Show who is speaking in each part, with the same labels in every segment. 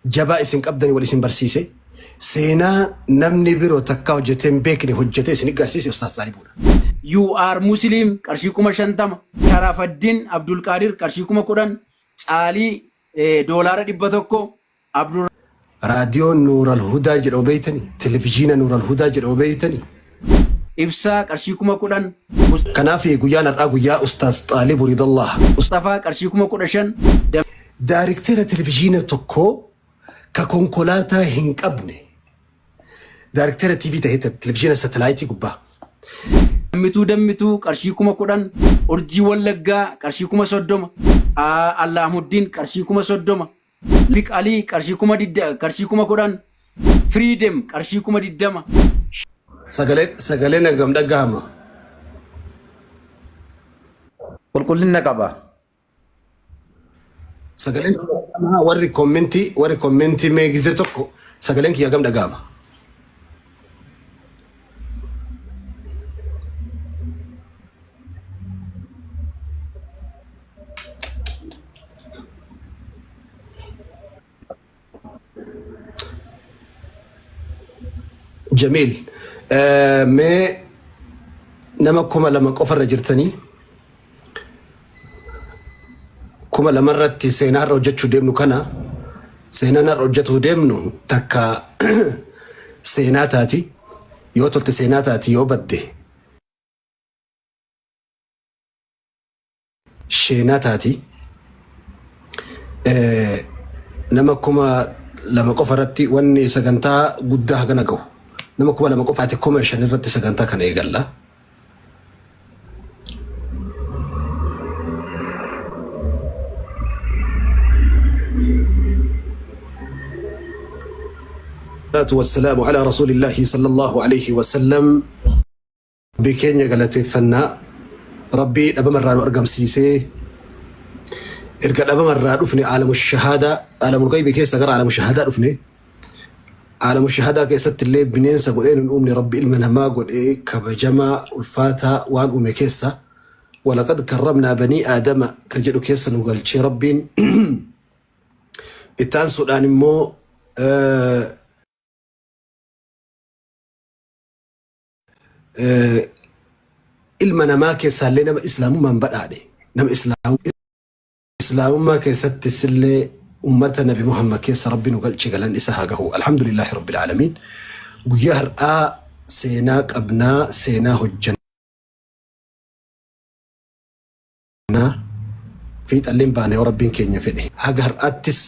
Speaker 1: jabaa isin qabdani wal isin barsiise seenaa namni biroo takkaa hojjetee hin beekne hojjetee isin garsiise Ustaaz Xaalibuudha.
Speaker 2: You are Muslim qarshii 50,000, Sharafaddin Abdulqaadir qarshii 10,000, Caalii doolaara 100, Abdul.
Speaker 1: Raadiyoo Nuural Hudaa jedhamu beektanii? Televizhiina Nuural Hudaa jedhamu beektanii?
Speaker 2: Ibsaa qarshii 10,000,
Speaker 1: Kanaaf guyyaan har'aa guyyaa Ustaaz Xaalibu Ridallaah.
Speaker 2: Musxafaa qarshii 15,000,
Speaker 1: Daarikteera televizhiina tokkoo ka konkolaataa hin qabne daarikteera TV ta'ee televizhiina satelaayitii gubbaa.
Speaker 2: Dammituu Dammituu qarshii 10,000, Urjii Wallaggaa qarshii 30,000, Allaahmuddin qarshii 30,000, Fiq Alii qarshii qarshii 10,000, Freedom qarshii 20,000.
Speaker 1: Sagalee sagaleen hagam dhagahama?
Speaker 3: Qulqullina qaba.
Speaker 1: Sagaleen warri kommentii mee gizee tokko sagaleen kiyya hagam dhagahama? Jamiil, mee nama 2000 qofarra jirtanii 2000 irratti seenaa har'a hojjechuu deemnu kana, seenaan har'a hojjetuu deemnu takka seenaa taati, yoo tolte seenaa taati, yoo badde sheenaa taati. Nama 2000 qofa irratti wanni sagantaa guddaa hagana gahu nama 2000 qofaati, 5000 irratti sagantaa kana eegalla. والسلام على رسول الله صلى الله عليه وسلم. Rabbii keenya galateeffannaa, Rabbii dhabamarraa nu argamsiisee, erga dhabamarraa dhufne aalamu shahaadaa, aalamul ghaybii keessa gara aalamu shahaadaa dhufne, aalamu shahaadaa keessatti illee bineensa godhee nun uumne, Rabbi ilma namaa godhee kabajamaa ulfaataa waan uume keessa walaqad karramnaa banii aadama ka jedhu keessa nu galchee. Rabbiin itti aansuudhaan immoo ilma namaa keessaallee nama islaamummaan badhaadhe, nama islaamummaa keessattis illee ummata Nabi Muhammad keessa Rabbi nu galche, galan isa haa gahu. Alhamdulillahi rabbil aalamiin. Guyyaa har'aa seenaa qabnaa, seenaa hojjannaa fiixalleen baane yoo Rabbiin keenya fedhe. Haga har'aattis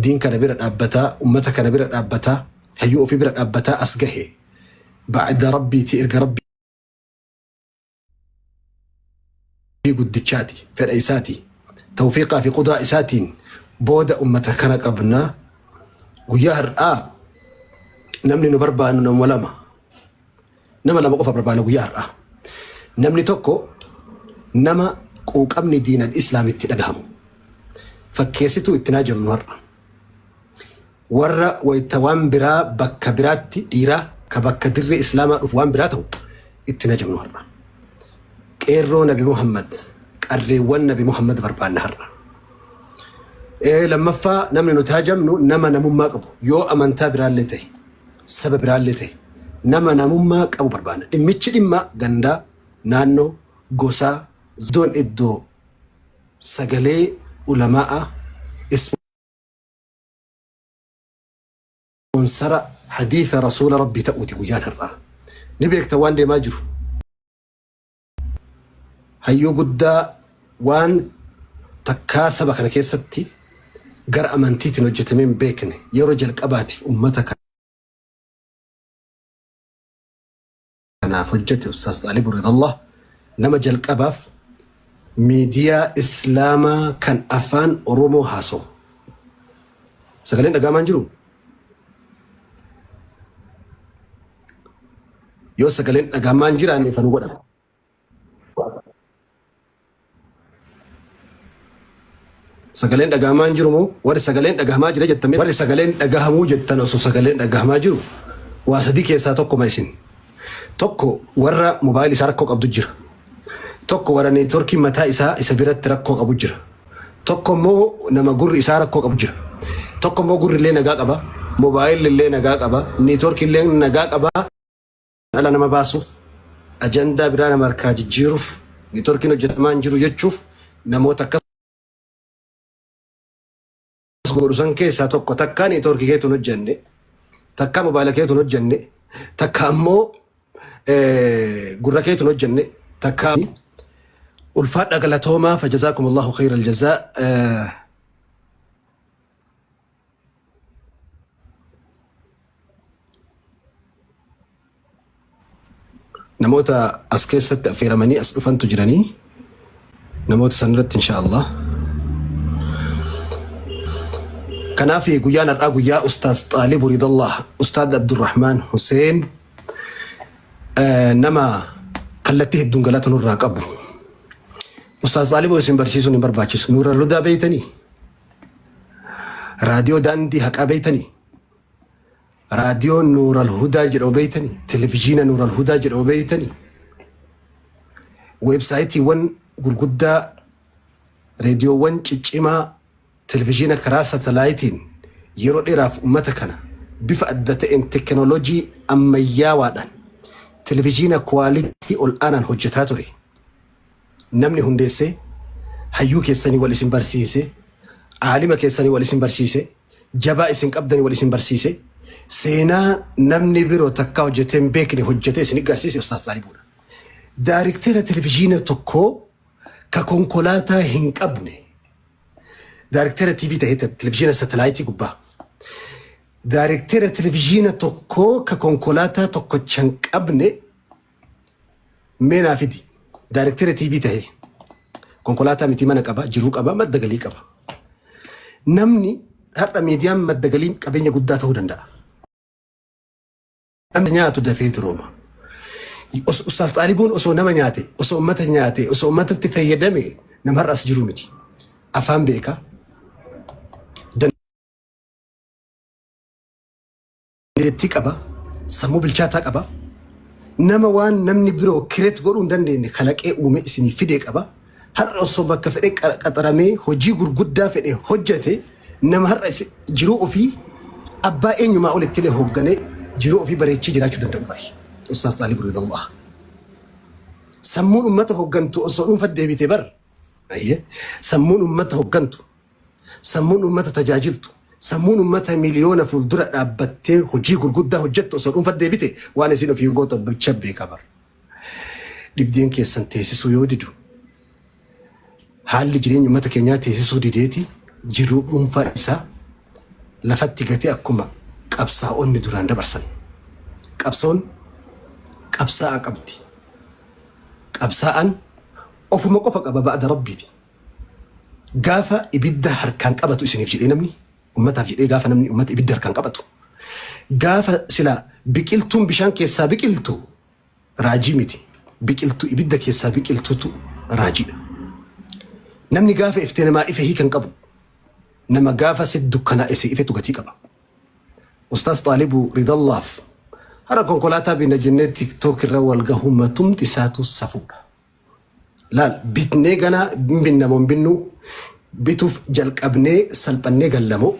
Speaker 1: diin kana bira dhaabbataa, ummata kana bira dhaabbataa, hayyuu ofii bira dhaabbataa as gahe ba'da Rabbiiti, erga Rabbii guddichaati, fedha isaati, tawfiiqaa fi qudraa isaatiin booda ummata kana qabna. Guyyaa har'aa namni nu barbaannu nama lama, nama lama qofa barbaanna guyyaa har'aa. Namni tokko nama quuqamni diinal islaam itti dhagahamu, fakkeessituu itti naajamnu har'a, warra wayta waan biraa bakka biraatti dhiiraa ka bakka dirree islaamaa dhufu waan biraa ta'u itti najamnu har'a. Qeerroo Nabi Muhammad, qarreewwan Nabi Muhammad barbaanna har'a. Lammaffaa namni nuti hajamnu nama namummaa qabu, yoo amantaa biraallee ta'e, saba biraallee ta'e, nama namummaa qabu barbaanna. Dhimmichi dhimma gandaa, naannoo, gosaa, iddoon iddoo sagalee ulamaa'a ispoonsara hadiisa rasuula Rabbii ta'uuti guyyaan har'aa. Ni beekta waan deemaa jiru. Hayyuu guddaa waan takkaa saba kana keessatti gara amantiitiin hojjetamee hin beekne yeroo jalqabaatiif ummata kanaaf hojjete, Ustaaz Xaalib Ridallah, nama jalqabaaf miidiyaa Islaamaa kan afaan Oromoo haasawu. Sagaleen dhaga'amaa hin jiru? Yoo sagaleen dhaga'amaa hin jiraanne ifa nu godhama. Sagaleen dhaga'amaa hin jiru moo? Warri sagaleen dhagahamaa jira jettan, warri sagaleen dhagahamuu jettan, osoo sagaleen dhagahamaa jiru waa sadii keessaa tokkoma isin. Tokko warra mobaayilii isaa rakkoo qabdu jira. Tokko warra neetworkii mataa isaa isa biratti rakkoo qabu jira. Tokko immoo nama gurri isaa rakkoo qabu jira. Tokko immoo gurri illee nagaa qaba, mobaayilli illee nagaa qaba, neetwoorkii illee nagaa qaba. Dhala nama baasuuf, ajandaa biraa nama harkaa jijjiiruuf, neetwoorkiin hojjetamaa hin jiru jechuuf namoota akkas godhu san keessaa tokko takkaa neetwoorkii keetu hin hojjenne, takkaa mobaayila keetu hin hojjenne, takka ammoo gurra keetu hin hojjenne, takkaa ulfaadha galatoomaa fajazaakumullahu khayral jazaa. Namoota as keessatti affeeramanii as dhufantu jiranii namoota san irratti insha Allah. Kanaaf guyyaan har'aa guyyaa Ustaaz Xaalibu Ridallah Ustaaz Abdurrahmaan Huseen nama kallattii hedduun galata nurraa qabu. Ustaaz Xaalibu isin barsiisuun hin barbaachisu. Nuura Ludaa beeytanii? Raadiyoo daandii haqaa beeytanii? Raadiyoo Nuural Hudaa jedhamu beeytanii? Televizhiina Nuural Hudaa jedhamu beeytanii? Weebsaayitiiwwan gurguddaa, reediyoowwan ciccimaa, televizhiina karaa satalaayitiin yeroo dheeraaf ummata kana bifa adda ta'een tekinooloojii ammayyaawaadhaan televizhiina kuwaalitii ol'aanaan hojjetaa ture. Namni hundeessee, hayyuu keessanii wal isin barsiise, aalima keessanii wal isin barsiise, jabaa isin qabdanii wal isin barsiise, seenaa namni biroo takkaa hojjetee hin beekne hojjetee isin garsiise Ustaaz Xaalibuudha. Daarikteera televizhiina tokkoo ka konkolaataa hin qabne daarikteera TV ta'ee televizhiina satalaayitii gubbaa. Daarikteera televizhiina tokkoo ka konkolaataa tokkocha hin qabne Mee naa fidi. Daayirektera TV tahee. Konkolaataa miti mana qaba, jiruu qaba, madda galii qaba. Namni har'a miidiyaan madda galii qabeenya guddaa ta'uu danda'a. Namni nyaatu dafee durooma. Ustaaz Xaalibuun osoo nama nyaate, osoo uummata nyaate, osoo uummatatti fayyadame nama har'a as jiru miti. Afaan beeka. Dandeettii qaba, sammuu bilchaataa qaba, nama waan namni biroo kireet godhuu hin dandeenye kalaqee uume isinii fidee qaba. Har'a osoo bakka fedhe qaxaramee hojii gurguddaa fedhe hojjete nama har'a jiruu ofii abbaa eenyumaa olitti illee hoogganee jiruu ofii bareechee jiraachuu danda'u baay'ee. Ustaaz Xaalib Ridallah. Sammuun uummata hooggantu osoo dhuunfatti deebite bar. Sammuun uummata hooggantu Sammuun uummata tajaajiltu, sammuun uummata miliyoona fuuldura dhaabbattee hojii gurguddaa hojjettu osoo dhuunfatti deebite waan isin ofiin gootu abbicha beeka bar. Dhibdeen keessan teessisuu yoo didu haalli jireenya uummata keenyaa teessisuu dideeti jiruu dhuunfaa isaa lafatti gatee akkuma qabsaa'onni duraan dabarsan. Qabsoon qabsaa'aa qabdi. Qabsaa'aan ofuma qofa qaba ba'da rabbiiti. Gaafa ibidda harkaan qabatu isiniif jedhee namni ummataaf jedhee gaafa namni ummata ibidda harkaan qabatu gaafa sila biqiltuun bishaan keessaa biqiltu raajii miti biqiltuu ibidda keessaa biqiltutu raajiidha. Namni gaafa iftee namaa ife hiikan qabu nama gaafa si dukkanaa'e si ifetu gatii qaba. Ustaas Xaalibu Ridallaaf har'a konkolaataa binna jennee tiktook irra wal gahuu matumti isaatu safuudha. Laal bitnee ganaa hin binna moo hin binnu bituuf jalqabnee salphannee galla moo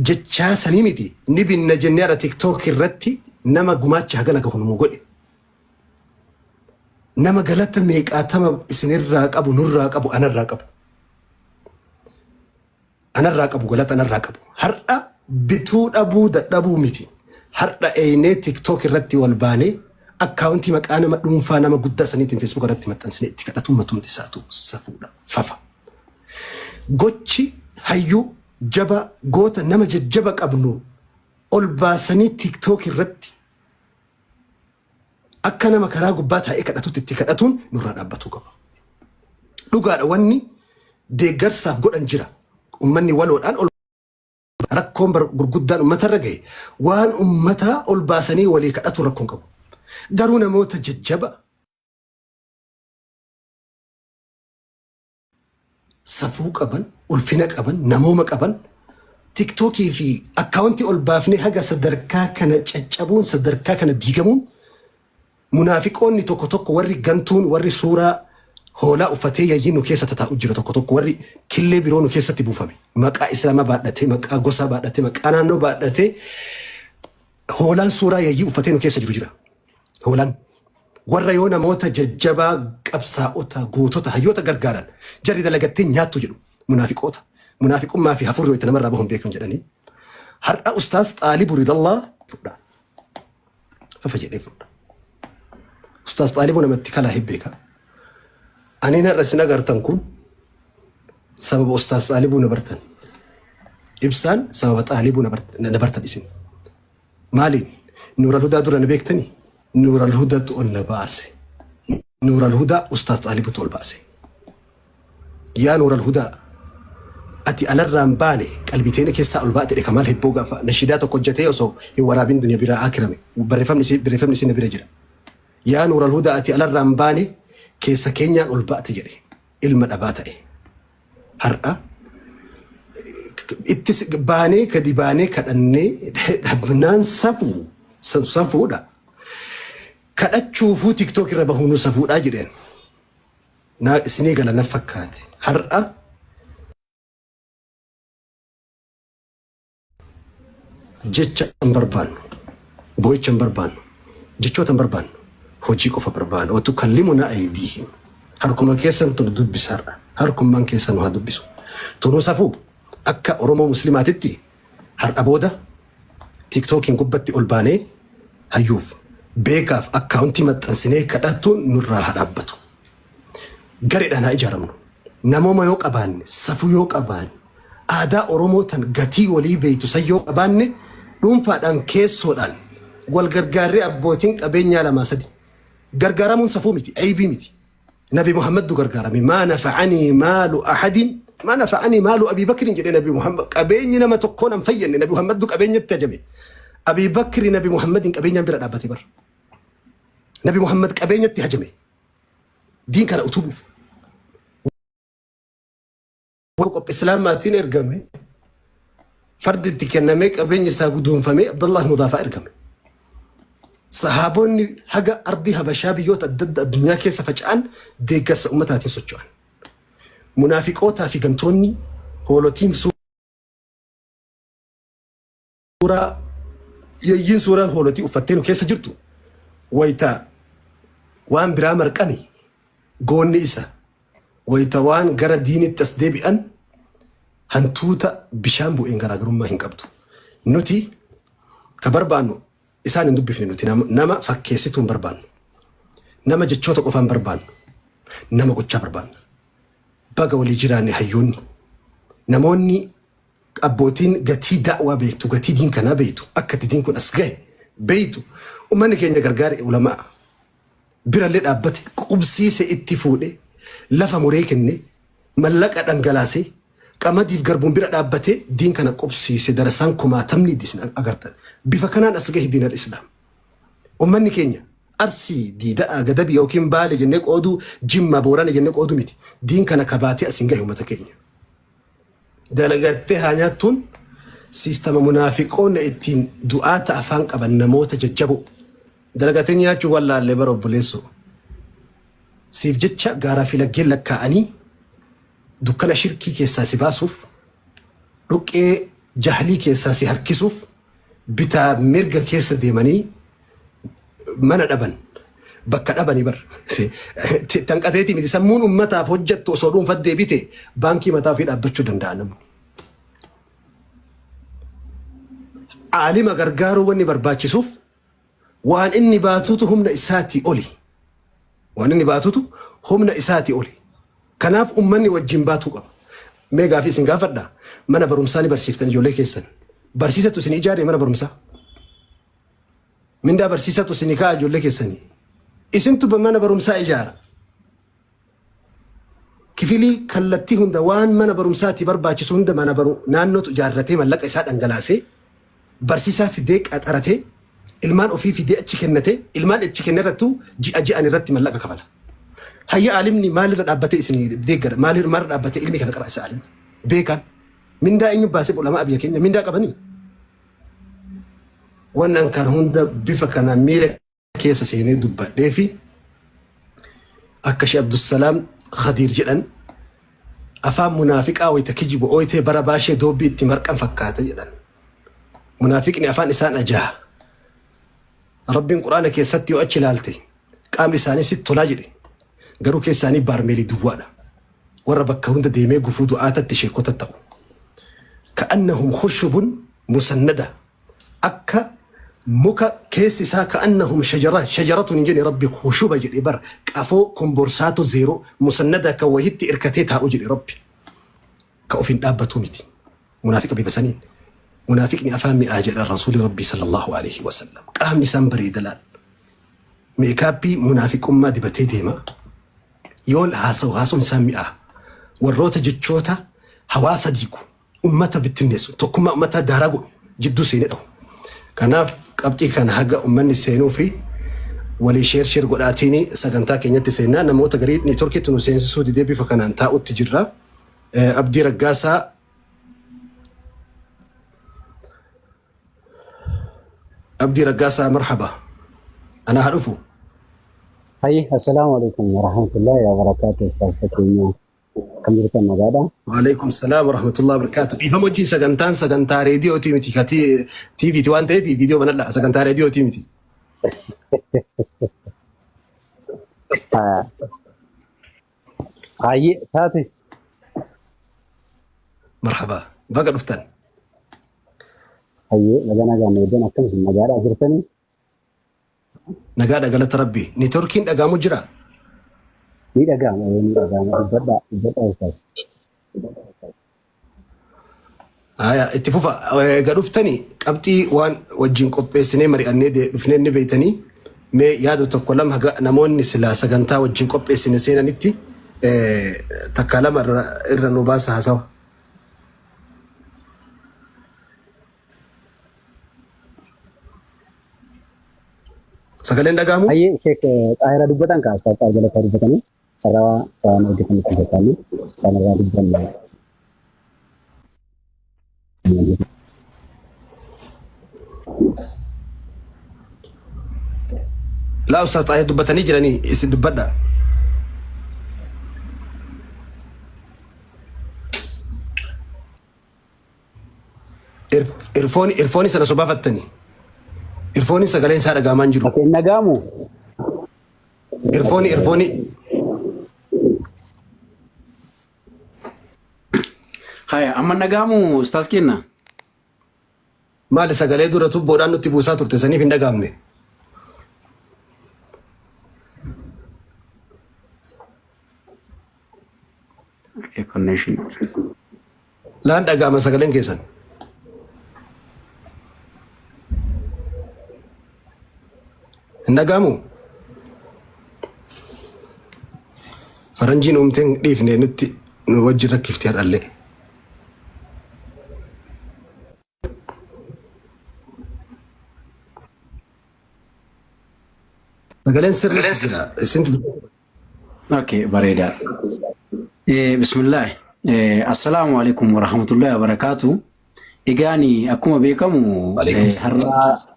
Speaker 1: jechaa sanii miti ni binna jennee har'a tiktok irratti nama gumaacha hagana gahu nuu godhe. Nama galata meeqaatama isinirraa qabu nurraa qabu anarraa qabu. Anarraa qabu galata anarraa qabu. Har'a bituu dhabuu dadhabuu miti. Har'a eeynee TikTok irratti wal baanee akkaawuntii maqaa nama dhuunfaa nama guddaa saniitiin Facebook irratti maxxansinee itti kadhatuu matumti isaatu safuudha fafa. Gochi hayyuu jaba goota nama jajjaba qabnu ol baasanii TikTok irratti akka nama karaa gubbaa taa'ee kadhatutti itti kadhatuun nurraa dhaabbatuu qaba. Dhugaadha wanni deeggarsaaf godhan jira. Ummanni waloodhaan ol rakkoon gurguddaan uummatarra gahe waan uummataa ol baasanii walii kadhatuun rakkoon qabu. Garuu namoota jajjaba safuu qaban, ulfina qaban, namooma qaban tiktookii fi akkaawuntii ol baafnee haga sadarkaa kana caccabuun sadarkaa kana diigamuun munaafiqoonni tokko tokko warri gantuun warri suuraa hoolaa uffatee yayyii nu keessa tataa'u jira tokko tokko warri killee biroo nu keessatti buufame. Maqaa Islaamaa baadhatee, maqaa gosaa baadhatee, maqaa naannoo baadhatee hoolaan suuraa yayyii uffatee nu keessa jiru jira. Hoolaan. Warra yoo namoota jajjabaa qabsaa'ota, gootota, hayyoota gargaaran jarri dalagattee nyaattu jedhu munaafiqoota. Munaafiqummaa fi hafuurri wayita namarraa bahu hin beekamu jedhanii. Har'a Ustaaz Xaalibu Ridallaa fudha. Fafa jedhee fudha. Ustaaz Xaalibuu namatti kalaa hin beeka. Ani har'a isin agartan kun sababa Ustaaz Xaalibuu na bartan. Ibsaan sababa Xaalibuu na bartan isin. Maaliin? Nuural Hudaa dura na beektanii? Nuural Hudaatu ol na baase. Nuural Hudaa Ustaaz Xaalibuutu ol baase. Yaa Nuural Hudaa ati alarraan baane qalbii teena keessaa ol baate Kamaal Hibboo gaafa nashidaa tokko hojjetee osoo hin waraabin duniya biraa akirame. Barreeffamni isii barreeffamni isii na bira jira. Yaa Nuural Hudaa ati alarraan baane keessa keenyaan ol baate jedhe ilma dhabaa ta'e. Har'a itti baanee gadi baanee kadhannee dhabnaan safuu safuudha. Kadhachuufuu TikTok irra bahuunuu safuudhaa jedheen. Naa isinii gala na fakkaate. Har'a jecha hin barbaannu, boo'icha hin barbaannu, jechoota hin barbaannu, hojii qofa barbaanna. Watukallimuna aydiihim. Harkuma keessan tun dubbisa har'a. Harkummaan keessan nu haa dubbisu. Tunuu safuu akka Oromoo Muslimaatitti har'a booda TikTokiin gubbatti ol baanee hayyuuf beekaaf akkaawuntii maxxansinee kadhatuun nurraa haa dhaabbatu. Gareedhaan haa ijaaramnu. Namooma yoo qabaanne, safuu yoo qabaanne, aadaa Oromoo tan gatii walii beeytu san yoo qabaanne dhuunfaadhaan keessoodhaan wal gargaarree abbootiin qabeenyaa lamaa sadi gargaaramuun safuu miti, aybii miti. Nabi Muhammadtu gargaarame. Maa nafa'anii maalu ahadin maa nafa'anii maalu Abii Bakrin jedhee Nabi Muhammad qabeenyi nama tokkoon an fayyanne Nabi Muhammadtu qabeenyatti hajame. Abii Bakri Nabi Muhammadin qabeenyaan bira dhaabbate bar. Nabi Muhammad qabeenyatti hajame. Diin kana utubuuf. Qophii Islaamaatiin ergame. Fardi itti kennamee qabeenyi isaa guduunfamee Abdullah Mudaafaa ergame. Sahaabonni haga ardii Habashaa biyyoota adda adda addunyaa keessa faca'an deeggarsa ummataatiin socho'an. Munaafiqootaa fi gantoonni hoolotiin suuraa yayyiin suuraa hoolotii uffattee nu keessa jirtu wayita waan biraa marqani goonni isa wayita waan gara diinitti as deebi'an hantuuta bishaan bu'een garaagarummaa hin qabdu. Nuti ka barbaannu isaan hin dubbifne nuti nama fakkeessituu hin barbaannu. Nama jechoota qofaan barbaannu. Nama gochaa barbaanna. Baga walii jiraanne hayyoonni. Namoonni abbootiin gatii da'waa beektu, gatii diin kanaa beektu, akka itti diin kun as gahe beektu, ummanni keenya gargaare ulamaa birallee dhaabbate qubsiise itti fuudhe lafa muree kenne mallaqa dhangalaasee qamadiif garbuun bira dhaabbate diin kana qubsiise darasaan kumaatamni isin agartan bifa kanaan as gahe diin al-islaam. Ummanni keenya Arsii, Diida'a, Gadabi yookiin Baale jennee qooduu, Jimma, Boorana jennee qooduu miti. Diin kana kabaatee asiin gahe ummata keenya. Dalagattee haa nyaattuun siistama munaafiqoonni ittiin du'aata afaan qaban namoota jajjaboo. Dalagatee nyaachuu wallaallee bara obboleessoo. Siif jecha gaaraa fi laggeen lakkaa'anii dukkana shirkii keessaa si baasuuf dhoqqee jahlii keessaa si harkisuuf bitaa mirga keessa deemanii mana dhaban bakka dhabanii bar tanqateetii miti sammuun ummataaf hojjettu osoo dhuunfat deebite baankii mataa ofii dhaabbachuu danda'a namni. Aalima gargaaruu wanni barbaachisuuf waan inni baatutu humna isaatii oli. Waan inni baatutu humna isaatii oli. Kanaaf ummanni wajjin baatuu qaba. Mee gaafii isin gaafadha. Mana barumsaa ni barsiiftan ijoollee keessan. Barsiisatu isin ijaare mana barumsaa. Mindaa barsiisatu isin kaa'a ijoollee keessanii. Isintu mana barumsaa ijaara. Kifilii kallattii hunda waan mana barumsaatti barbaachisu hunda mana baru naannootu ijaarratee mallaqa isaa dhangalaasee barsiisaa fidee qaxaratee ilmaan ofii fidee achi kennatee ilmaan achi kenne irrattuu ji'a ji'an irratti mallaqa kafala. Hayya aalimni maalirra dhaabbatee isin deeggara maalirra dhaabbatee ilmi kana qara isa aalimni beekaan mindaa eenyu baasee ulamaa biyya keenya mindaa qabanii. Wannan kan hunda bifa kana miira keessa seenee dubbadhee fi akka Sheekh Abdusalaam Khadiir jedhan Afaan munaafiqaa wayta kijibu ooytee bara baashee doobbii itti marqan fakkaata jedhan. Munaafiqni afaan isaan ajaaha. Rabbiin Qur'aana keessatti yoo achi ilaalte qaamni isaanii sitti tolaa jedhe. Garuu keessa isaanii baarmeelii duwwaadha. Warra bakka hunda deemee gufuu du'aatatti sheekota ta'u. Ka'annahum khushubun musannada. Akka muka keessi isaa ka'annahum shajara shajaratun hin jenne Rabbi khushuba jedhe bar qafoo komborsaato zeeroo musannada kan wahitti irkatee taa'u jedhe Rabbi. Ka ofiin dhaabbatuu miti. Munaafiqa bifa saniin. Munaafiqni afaan mi'aa jedhan Rasuuli Rabbii sallallahu alaihi wasallam. Qaamni isaan bareeda laal. Meekaappii munaafiqummaa dibatee deema. Yoo haasa'u haasa'uun isaa mi'aa. Warroota jechoota hawaasa diigu, ummata bittinneessu, tokkummaa ummataa daaraa godhu jidduu seenee dhahu. Kanaaf qabxii kana haga ummanni seenuu fi walii sheer sheer godhaatiin sagantaa keenyatti seennaa namoota garii niitorkiitti nu seensisuu didee bifa kanaan taa'utti jirra. Abdii Raggaasaa Abdii Raggaasaa marhaba. Anaa haa dhufu.
Speaker 4: Hayyi, assalaamu alaikum warahmatullahi wabarakatuh. Ustaazota keenya akkam jirtan nagaadha?
Speaker 1: Waalaikum salaam warahmatullahi wabarakatuh. Dhiifama wajjin sagantaan sagantaa reediyootii miti ka TVti waan ta'eef viidiyoo banadha sagantaa reediyootii miti.
Speaker 4: Hayyi, taate.
Speaker 1: Marhaba. Baga dhuftan.
Speaker 4: Hayyee, baga nagaan eegdan akkam isin nagaadha jirtanii?
Speaker 1: Nagaadha galata Rabbi. Neetworkiin dhagaamu jira.
Speaker 4: Ni dhaga'ama, ni dhaga'ama. Dubbadhaa, dubbadhaa ustaaz.
Speaker 1: Haya, itti fufa. Egaa dhuftanii qabxii waan wajjin qopheessinee mari'annee dhufnee ni beektanii mee yaada tokko lama haga namoonni silaa sagantaa wajjin qopheessine seenanitti takka lama irra nu baasa haasawa. Sagaleen dhaga'amu?
Speaker 4: Hayyee Sheek Xaahira dubbatan kaa Ustaaz Xaahir Galataa dubbatanii carraa waan argatanitti fakkaanne isaan irraa dubbanne.
Speaker 1: Laa Ustaaz Xaahir dubbatanii jiranii isin dubbadha. Irfooni irfooni sana osoo baafattani. Irfooni sagaleen isaa dhaga'amaa hin jiru.
Speaker 4: Okay, hin dhaga'amu?
Speaker 1: Irfooni irfooni.
Speaker 2: Haya, amma dhaga'amu ustaaz kenna.
Speaker 1: Maali sagalee dura tubboodhaan nutti buusaa turte saniif hin dhaga'amne.
Speaker 2: Okay, connection.
Speaker 1: Laan dhaga'ama sagaleen keessan. Hin dhaga'amu? Faranjiin uumteen dhiifne nutti nu wajjin rakkifti har'allee. Sagaleen sirriitti jira. Isintu
Speaker 2: Okay, bareeda. Bismillah. Assalaamu alaikum warahmatullahi wabarakaatu. Egaani akkuma beekamu
Speaker 1: Waalaikum salaam.
Speaker 2: har'a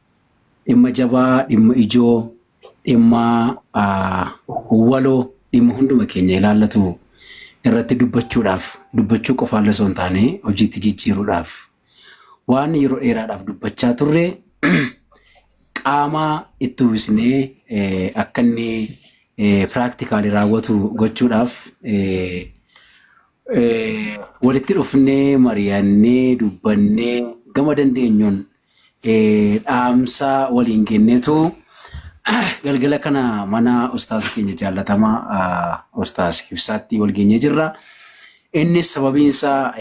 Speaker 2: dhimma jabaa, dhimma ijoo, dhimma waloo, dhimma hunduma keenya ilaallatu irratti dubbachuudhaaf, dubbachuu qofaallee osoo hin taane hojiitti jijjiiruudhaaf waan yeroo dheeraadhaaf dubbachaa turre qaama itti uwwisnee akka inni piraaktikaalii raawwatu gochuudhaaf walitti dhufnee mari'annee dubbannee gama dandeenyuun dhaamsa waliin kenneetu galgala kana mana ustaas keenya jaallatamaa ustaas Ibsaatti wal geenyee jirra. Innis sababiin isaa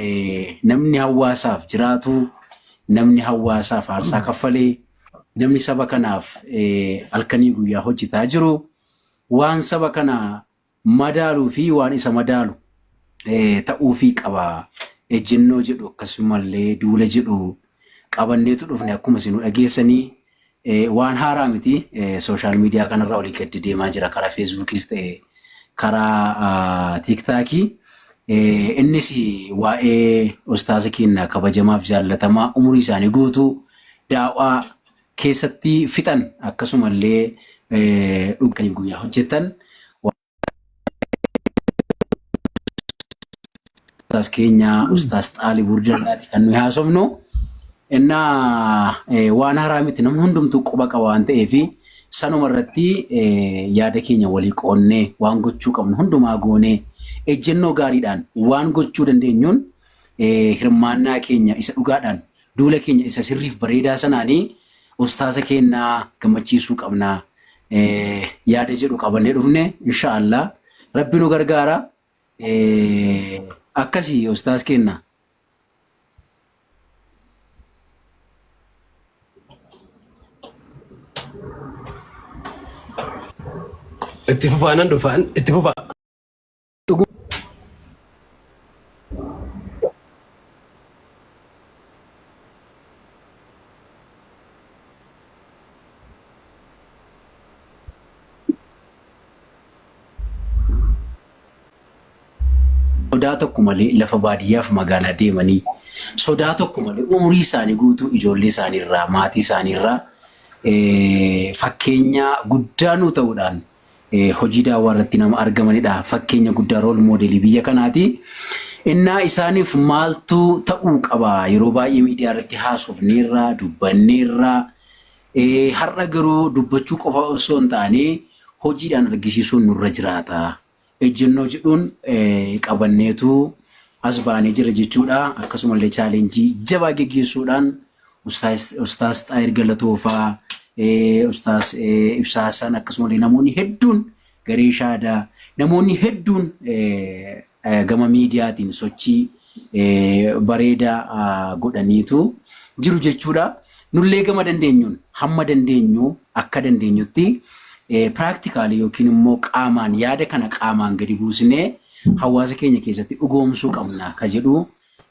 Speaker 2: namni hawaasaaf jiraatu, namni hawaasaaf aarsaa kaffalee, namni saba kanaaf halkanii guyyaa hojjetaa jiru, waan saba kana madaaluu fi waan isa madaalu ta'uufii qaba. Ejjennoo jedhu akkasumallee duula jedhu qabanneetu dhufne akkuma isin dhageessanii waan haaraa miti. Sooshaal miidiyaa kanarra olii gadi deemaa jira karaa feesbuukiis ta'e karaa tiiktaakii. Innis waa'ee ustaaza keenya kabajamaaf jaallatamaa umurii isaanii guutuu daawaa keessatti fixan akkasumallee dhuganii guyyaa hojjetan. Ustaaz keenya Ustaaz Xaalib Urdallaati kan nuyi haasofnu. Innaa waan haaraa miti namni hundumtuu quba qaba waan ta'eef sanuma irratti yaada keenya walii qoonnee waan gochuu qabnu hundumaa goonee ejjennoo gaariidhaan waan gochuu dandeenyuun hirmaannaa keenya isa dhugaadhaan duula keenya isa sirriif bareedaa sanaanii ustaaza keenya gammachiisuu qabna yaada jedhu qabannee dhufne inshaallah rabbi nu gargaara. Akkasii ustaaz keenya.
Speaker 1: Itti fufaa nan dhufa itti fufaa.
Speaker 2: Sodaa tokko malee lafa baadiyyaaf magaalaa deemanii sodaa tokko malee umurii isaanii guutuu ijoollee isaanii irraa maatii isaanii irraa fakkeenya guddaa nuu ta'uudhaan hojii daawwaa irratti nama argamanidha. Fakkeenya guddaa rool moodelii biyya kanaati. Innaa isaaniif maaltu ta'uu qaba? Yeroo baay'ee miidiyaa irratti haasofneerra, dubbanneerra. Har'a garuu dubbachuu qofa osoo hin taane hojiidhaan argisiisuun nurra jiraata. Ejjennoo jedhuun qabanneetu as baanee jira jechuudha. Akkasumallee chaalenjii jabaa geggeessuudhaan Ustaaz Xaahir Galatoofaa, Ustaaz Ibsaa Hassan akkasumallee namoonni hedduun garee shaadaa namoonni hedduun gama miidiyaatiin sochii bareedaa godhaniitu jiru jechuudha. Nullee gama dandeenyuun hamma dandeenyu akka dandeenyutti piraaktikaalii yookiin immoo qaamaan yaada kana qaamaan gadi buusnee hawaasa keenya keessatti dhugoomsuu qabna ka jedhu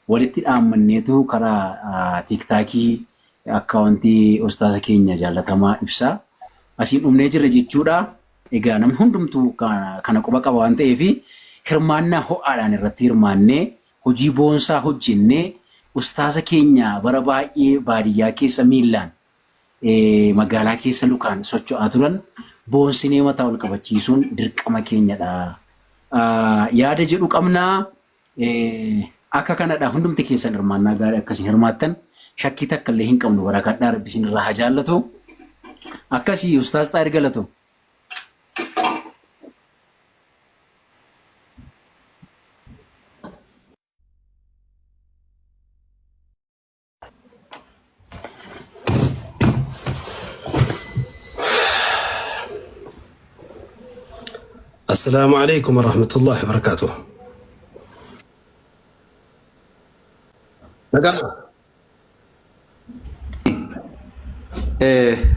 Speaker 2: walitti dhaammanneetu karaa tiiktaakii akkaawuntii ustaaza keenya jaallatamaa ibsaa asiin dhumnee jirra jechuudha. Egaa namni hundumtuu kana quba qaba waan ta'eef hirmaannaa ho'aadhaan irratti hirmaannee hojii boonsaa hojjennee ustaaza keenya bara baay'ee baadiyyaa keessa miillaan magaalaa keessa lukaan socho'aa turan boonsinee mataa ol qabachiisuun dirqama keenyadha. Yaada jedhu qabnaa. Akka kanadha hundumti keessan hirmaannaa gaarii akkasiin hirmaattan shakkii takka illee hin qabnu barakadhaa rabbi isin irraa haa jaallatu. Akkasii Ustaaz Xaahir Galatoo.
Speaker 1: Assalaamu alaikum warahmatullahi wabarakatuh. Nagaa.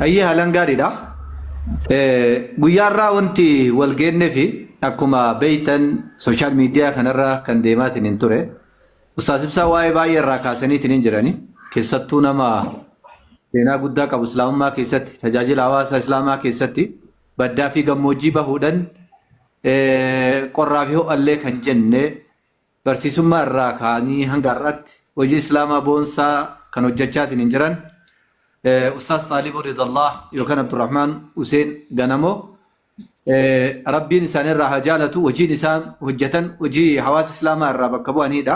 Speaker 3: Hayyee haalaan gaariidha. Guyyaa irraa wanti wal geennee fi akkuma beeytan sooshaal miidiyaa kanarra kan deemaatiin hin ture. Ustaaz Ibsaa waa'ee baay'ee irraa kaasaniitiin hin jirani. Keessattuu nama seenaa guddaa qabu Islaamummaa keessatti, tajaajila hawaasa Islaamaa keessatti baddaa fi gammoojjii bahuudhaan qorraa fi ho'allee kan jenne barsiisummaa irraa ka'anii hanga har'aatti hojii Islaamaa boonsaa kan hojjechaatiin hin jiran. Ustaaz Xaalibuu Ridallah yookaan Abdurrahmaan Huseen Ganamoo Rabbiin isaan irraa haa jaalatu. Hojiin isaan hojjetan hojii hawaasa Islaamaa irraa bakka bu'aniidha.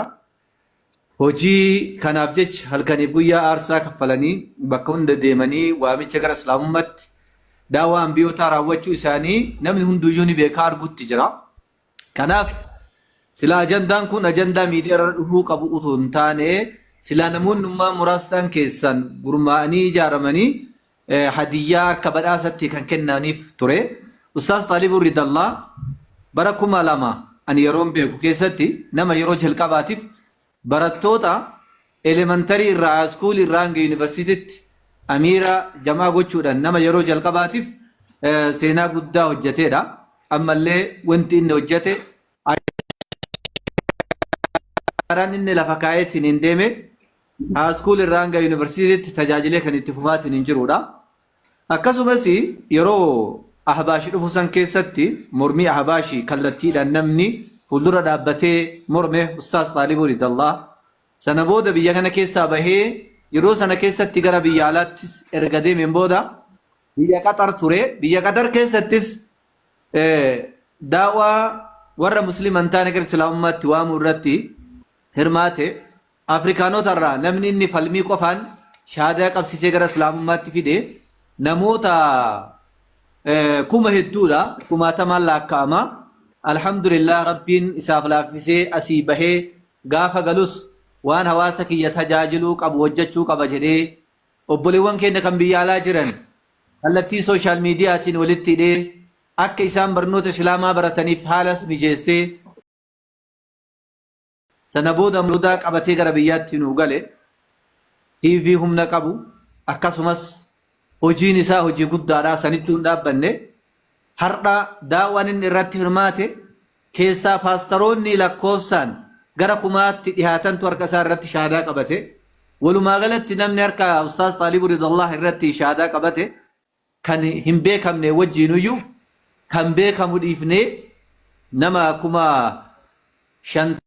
Speaker 3: Hojii kanaaf jecha halkaniif guyyaa aarsaa kaffalanii bakka hunda deemanii waamicha gara Islaamummaatti daawaa ambiyootaa raawwachuu isaanii namni hunduyyuu ni beekaa argutti jira. Kanaaf silaa ajandaan kun ajandaa miidiyaa irra dhufuu qabu utuu hin taane silaa namoonnummaa muraastaan keessan gurmaa'anii ijaaramanii hadiyyaa akka badhaasatti kan kennaniif ture. Ustaaz Xaalibuu Ridallaa bara 2000 ani yeroon beeku keessatti nama yeroo jalqabaatiif barattoota elemantarii irraa haayiskuulii irraa hanga yuunivarsiitiitti amiira jamaa gochuudhaan nama yeroo jalqabaatiif seenaa guddaa hojjeteedha. Ammallee wanti inni hojjete ashaaraan inni lafa kaa'eetiin hin deeme haayiskuulii irraa hanga yuunivarsiitiitti tajaajilee kan itti fufaatiin hin jiruudha. Akkasumas yeroo Ahbaashi dhufu san keessatti mormii Ahbaashi kallattiidhaan namni fuuldura dhaabbatee morme Ustaaz Xaalibuu Ridallah. Sana booda biyya kana keessaa bahee yeroo sana keessatti gara biyya alaattis erga deemeen booda biyya Qaxar ture. Biyya Qaxar keessattis daawaa warra Muslima hin taane gara Islaamummaatti waamuu irratti hirmaate. Afrikaanota irraa namni inni falmii qofaan shahaadaa qabsiisee gara Islaamummaatti fide namoota kuma hedduudha, kumaatamaan laakka'ama. Alhamdulillah Rabbiin isaaf laaffisee asii bahee gaafa galus waan hawaasa kiyya tajaajiluu qabu hojjechuu qaba jedhee obboleewwan keenya kan biyya alaa jiran kallattii sooshaal miidiyaatiin walitti hidhee akka isaan barnoota Islaamaa barataniif haalas mijeessee Sana booda mudaa qabatee gara biyyaatti nuu gale. TV humna qabu akkasumas hojiin isaa hojii guddaadha sanittuu hin dhaabbanne. Har'a daawwan inni irratti hirmaate keessaa paastaroonni lakkoofsaan gara kumaatti dhihaatantu harka isaa irratti shahaadaa qabate. Walumaa galatti namni harka Ustaaz Xaalibuu Ridallah irratti shahaadaa qabate kan hin beekamne wajjiinuyyuu kan beekamu dhiifnee nama 50,000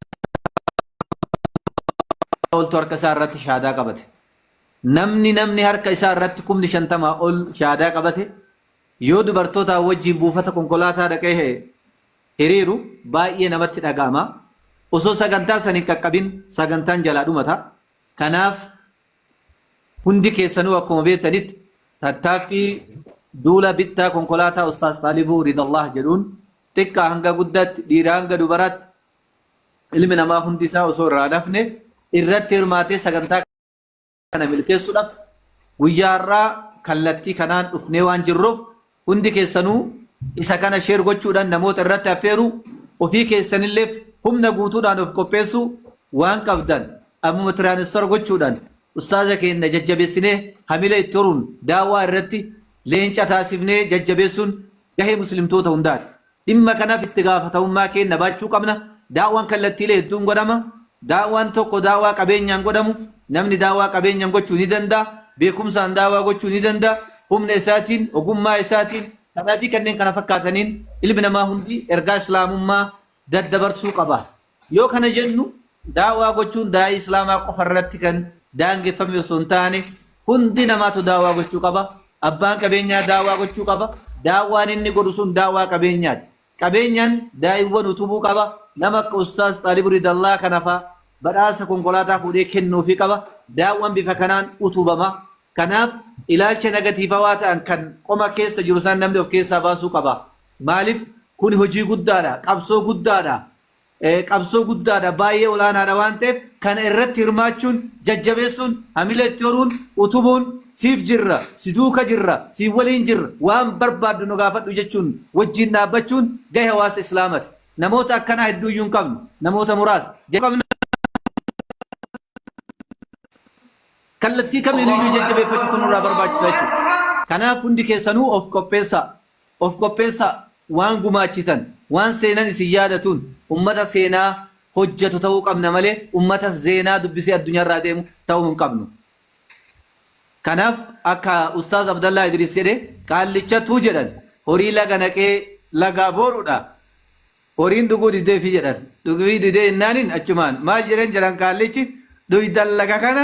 Speaker 3: oltu harka isaa irratti shahaadaa qabate. Namni namni harka isaa irratti 50,000 ol shahaadaa qabate yoo dubartootaa wajjiin buufata konkolaataa dhaqee hiriiru baay'ee namatti dhaga'ama. Osoo sagantaa san hin qaqqabin sagantaan jalaa dhumata. Kanaaf Hundi keessanuu akkuma beektanitti tattaaffii duula bittaa konkolaataa Ustaaz Xaalibuu Ridallaah jedhuun xiqqaa hanga guddaatti, dhiiraa hanga dubaraatti ilmi namaa hundi isaa osoo irraa hin hafne irratti hirmaatee sagantaa kana milkeessuudhaaf guyyaa har'aa kallattii kanaan dhufnee waan jirruuf Hundi keessanuu isa kana share gochuudhaan namoota irratti affeeruu, ofii keessanilleef humna guutuudhaan of qopheessuu waan qabdan ammuma transfer gochuudhaan ustaaza keenna jajjabeessinee hamilee itti horuun daawaa irratti leenca taasifnee jajjabeessuun gahee muslimtoota hundaati. Dhimma kanaaf itti gaafatamummaa keenna baachuu qabna. Daawaan kallattiilee hedduun godhama. Daawaan tokko daawaa qabeenyaan godhamu. Namni daawaa qabeenyaan gochuu ni danda'a. Beekumsaan daawaa gochuu ni danda'a. Humna isaatiin, ogummaa isaatiin, kanaa fi kanneen kana fakkaataniin ilmi namaa hundi ergaa Islaamummaa daddabarsuu qaba. Yoo kana jennu daawaa gochuun daa'ii Islaamaa qofa irratti kan daangeffame osoo hin taane hundi namaatu daawaa gochuu qaba. Abbaan qabeenyaa daawaa gochuu qaba. Daawaan inni godhu sun daawaa qabeenyaati. Qabeenyaan daa'iiwwan utubuu qaba. Nama akka Ustaaz Xaalibu Ridallaa kana faa badhaasa konkolaataa fuudhee kennuufii qaba. Daawaan bifa kanaan utubama. Kanaaf ilaalcha nagatiifawaa ta'an kan qoma keessa jiru san namni of keessaa baasuu qaba. Maaliif kuni hojii guddaadha, qabsoo guddaadha. Qabsoo guddaadha, baay'ee ol'aanaadha waan ta'eef kana irratti hirmaachuun, jajjabeessuun, hamilee itti horuun, utubuun, siif jirra, si duuka jirra, si waliin jirra, waan barbaaddu nu gaafadhu jechuun wajjiin dhaabbachuun gahee hawaasa Islaamati. Namoota akkanaa hedduuyyuu hin qabnu, namoota muraasa. Qabna. Kallattii kamiiniyyuu jajjabeeffachuutu nurraa barbaachisa jechuudha. Kanaaf hundi keessanuu of qopheessaa. Of qopheessaa, waan gumaachitan, waan seenan isin yaadatuun ummata seenaa hojjatu ta'uu qabna malee ummata zeenaa dubbisee addunyaarraa deemu ta'uu hin qabnu. Kanaaf akka Ustaaz Abdallaa Idriis jedhe qaallichatu jedhan horii laga naqee lagaa boorudha. Horiin dhuguu dideefi jedhan. Dhuguu didee jennaaniin achumaan maal jedheen jedhan qaallichi dhuydan laga kana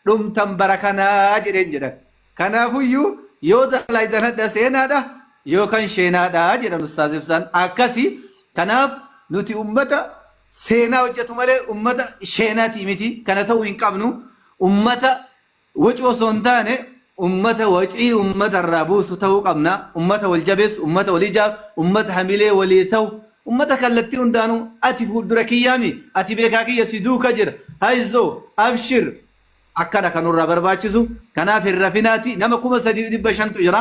Speaker 3: dhumtan bara kanaa jedheen jedhan. Kanaafuyyuu yoo dalaydan hadha seenaadha yookaan sheenaadha jedhan Ustaaz Ibsaan. Akkasi kanaaf nuti ummata seenaa hojjetu malee ummata sheenaatii miti kana ta'uu hin qabnu. Ummata Wacuu osoo hin taane ummata wacii ummata irraa buusu ta'uu qabna. Ummata wal jabeessu, ummata wal ijaaru, ummata hamilee walii ta'u, ummata kallattii hundaanuu ati fuuldura kiyyaami, ati beekaa kiyya si duuka jira, hayzoo, abshir akkana kan nurraa barbaachisu. Kanaaf hin rafinaati nama 3,500tu jira.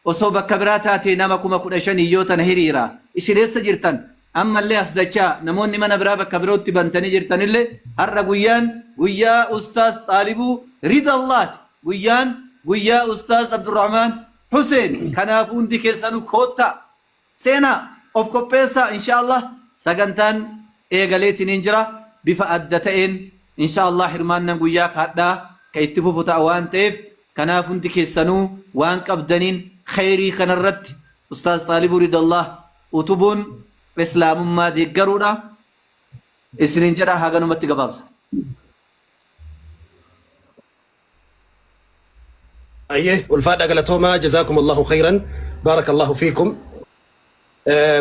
Speaker 3: Osoo bakka biraa taatee nama 15,000 yoo tana hiriira. Isin eessa jirtan? Ammallee as dachaa namoonni mana biraa bakka birootti bantanii jirtanillee har'a guyyaan guyyaa Ustaaz Xaalibuu Ridallaati. Guyyaan guyyaa Ustaaz Abdurrahmaan Huseen. Kanaafuu hundi keessanuu koottaa. Seenaa of qopheessaa inshaallah sagantaan eegaleetiniin jira bifa adda ta'een inshaallah hirmaannan guyyaa kaadhaa ka itti fufu ta'a waan ta'eef kanaaf hundi keessanuu waan qabdaniin kheyrii kanarratti Ustaaz Xaalibuu Ridallaah utubuun Islaamummaa deeggaruudha isiniin jedha haganumatti gabaabsa.
Speaker 1: Ayyee ulfaadha galatoomaa jazaakum Allahu khayran baarakallahu fiikum.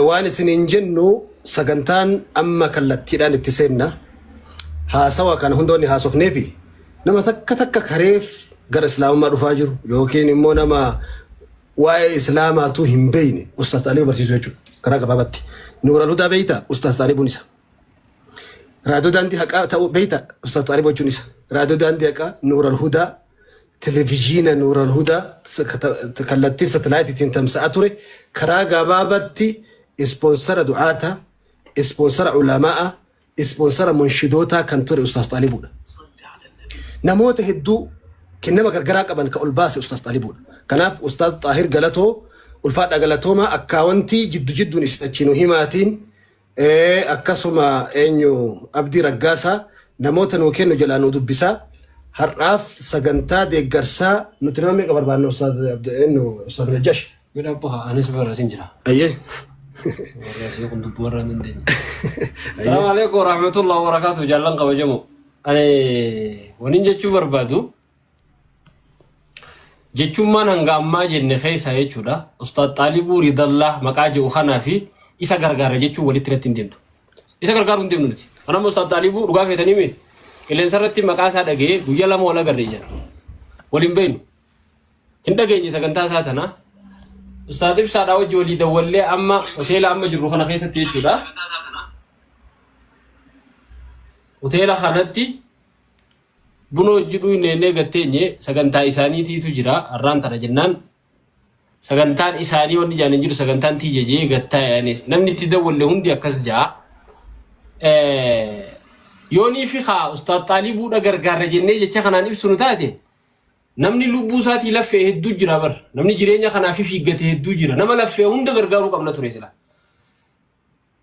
Speaker 1: Waan isiniin jennu sagantaan amma kallattiidhaan itti seenna. Haasawa kana hundoonni haasofneefi nama takka takka kareef gara islaamummaa dhufaa jiru yookiin immoo nama waa'ee islaamaatu hin beeyne Ustaaz Xaalibuu barsiisuu jechuudha. Karaa gabaabatti. Nuural Hudaa beeyta Ustaaz Xaalibuun isa. Raadiyoo Daandii Haqaa ta'uu beeyta Ustaaz Xaalibuu jechuun isa. Raadiyoo Daandii Haqaa, Nuural Hudaa, Televijiina Nuural Hudaa kallattii satalaayitiitiin tamsa'aa ture karaa gabaabatti ispoonsara du'aata, ispoonsara ulamaa'a, ispoonsara munshidootaa kan ture Ustaaz Xaalibuudha. Namoota hedduu kennama gargaraa qaban ka ol baase Ustaaz Xaalibuudha. Kanaaf Ustaaz Xaahir Galatoo ulfaadhaa galatoomaa akkaawantii jiddu jidduun isin achi nu himaatiin akkasuma eenyu Abdii Raggaasaa namoota nuu kennu jalaa nuu dubbisaa. Har'aaf sagantaa deeggarsaa nuti nama meeqa barbaanna Ustaaz eenyu Ustaaz Najjash?
Speaker 5: Midhaan baha anis bara sin jira.
Speaker 1: Ayyee.
Speaker 5: Warra asii kun dubbuma irraa hin dandeenye. Salaamu alaikum warahmatullahi wabarakatuh jaallan kabajamoo. Ani waniin jechuu barbaadu Jechummaan hanga ammaa jenne keessaa jechuudha. Ustaad Xaalibuu Ridallah maqaa jedhu kanaa fi isa gargaara jechuun walitti irratti hin deemtu. Isa gargaaruu hin deemnu nuti. Kanammoo Ustaad Xaalibuu dhugaa feetanii mee qilleensa irratti maqaa isaa dhaga'ee guyyaa 2 wal agarre jedha. Wal hin beeknu. Hin dhageenye sagantaa isaa tana. Ustaad Ibsaadhaa wajji walii dawwallee amma hoteela amma jirru kana keessatti jechuudha. Hoteela kanatti Buna hojji dhuyne jennee gad teenye sagantaa isaaniitiitu jira har'aan tana jennaan sagantaan isaanii wanni jaan hin jiru sagantaan tiyya jee gad taa'e anis namni itti dawwalle hundi akkas ja'a. Yoonii fi kaa ustaad Xaalibuudha gargaarra jennee jecha kanaan ibsinu taate namni lubbuu isaatii laffee hedduu jira bar namni jireenya kanaaf fiiggate hedduu jira nama laffee hunda gargaaruu qabna ture sila.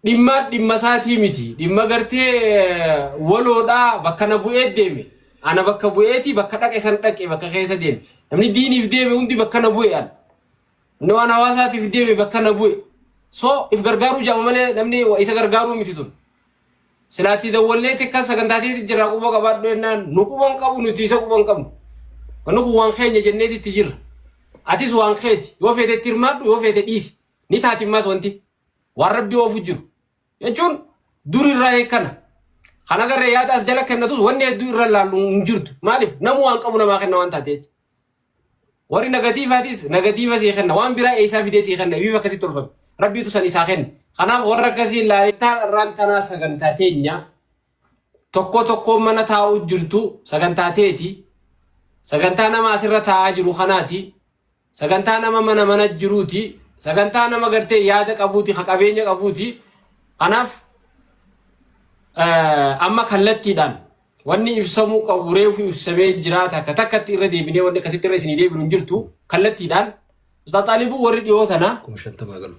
Speaker 5: Dhimma dhimma isaatii miti. Dhimma gartee waloodhaa bakka na bu'ee deeme. Ana bakka bu'eeti bakka dhaqe san dhaqe bakka keessa deeme. Namni diiniif deeme hundi bakka na bu'e an. Namni waan hawaasaatiif deeme bakka na bu'e. So if gargaaruu jaama malee namni isa gargaaruu miti tun. Silaatii dawwalleeti akka sagantaateeti jira quba qabaadhu jennaan nu quba hin qabu nuti isa quba hin qabnu. Wanni kun waan keenya jenneeti itti jirra. Atis waan keeti yoo feete itti hirmaadhu yoo feete dhiisi. Ni taati ammas wanti. Waan Rabbi oofu jiru. Jechuun dur irraa eekkana. Kan agarree yaada as jala kennatus wanni hedduu irra laallu hin jirtu. Maaliif namuu waan qabu namaa kenna waan taate jecha. Warri nagatiifaatis nagatiifa sii kenna. Waan biraa eessaa fidee sii kenna. Ibiif akkasitti tolfame. Rabbiitu san isaa kenna. Kanaaf warra akkasii ilaalee irraan tanaa sagantaa teenya tokko tokkoon mana taa'uu jirtu sagantaa teeti. Sagantaa nama asirra taa'aa jiru kanaati. Sagantaa nama mana mana jiruuti. Sagantaa nama gartee yaada qabuuti, ka qabeenya qabuuti. Kanaaf amma kallattiidhaan wanni ibsamuu qabu reefu ibsamee jira takka takkatti irra deebinee wanni akkasitti irra isinii deebinu hin jirtu kallattiidhaan. Ustaaz Xaalibuu warri dhiyoo tana
Speaker 1: 50,000 galu.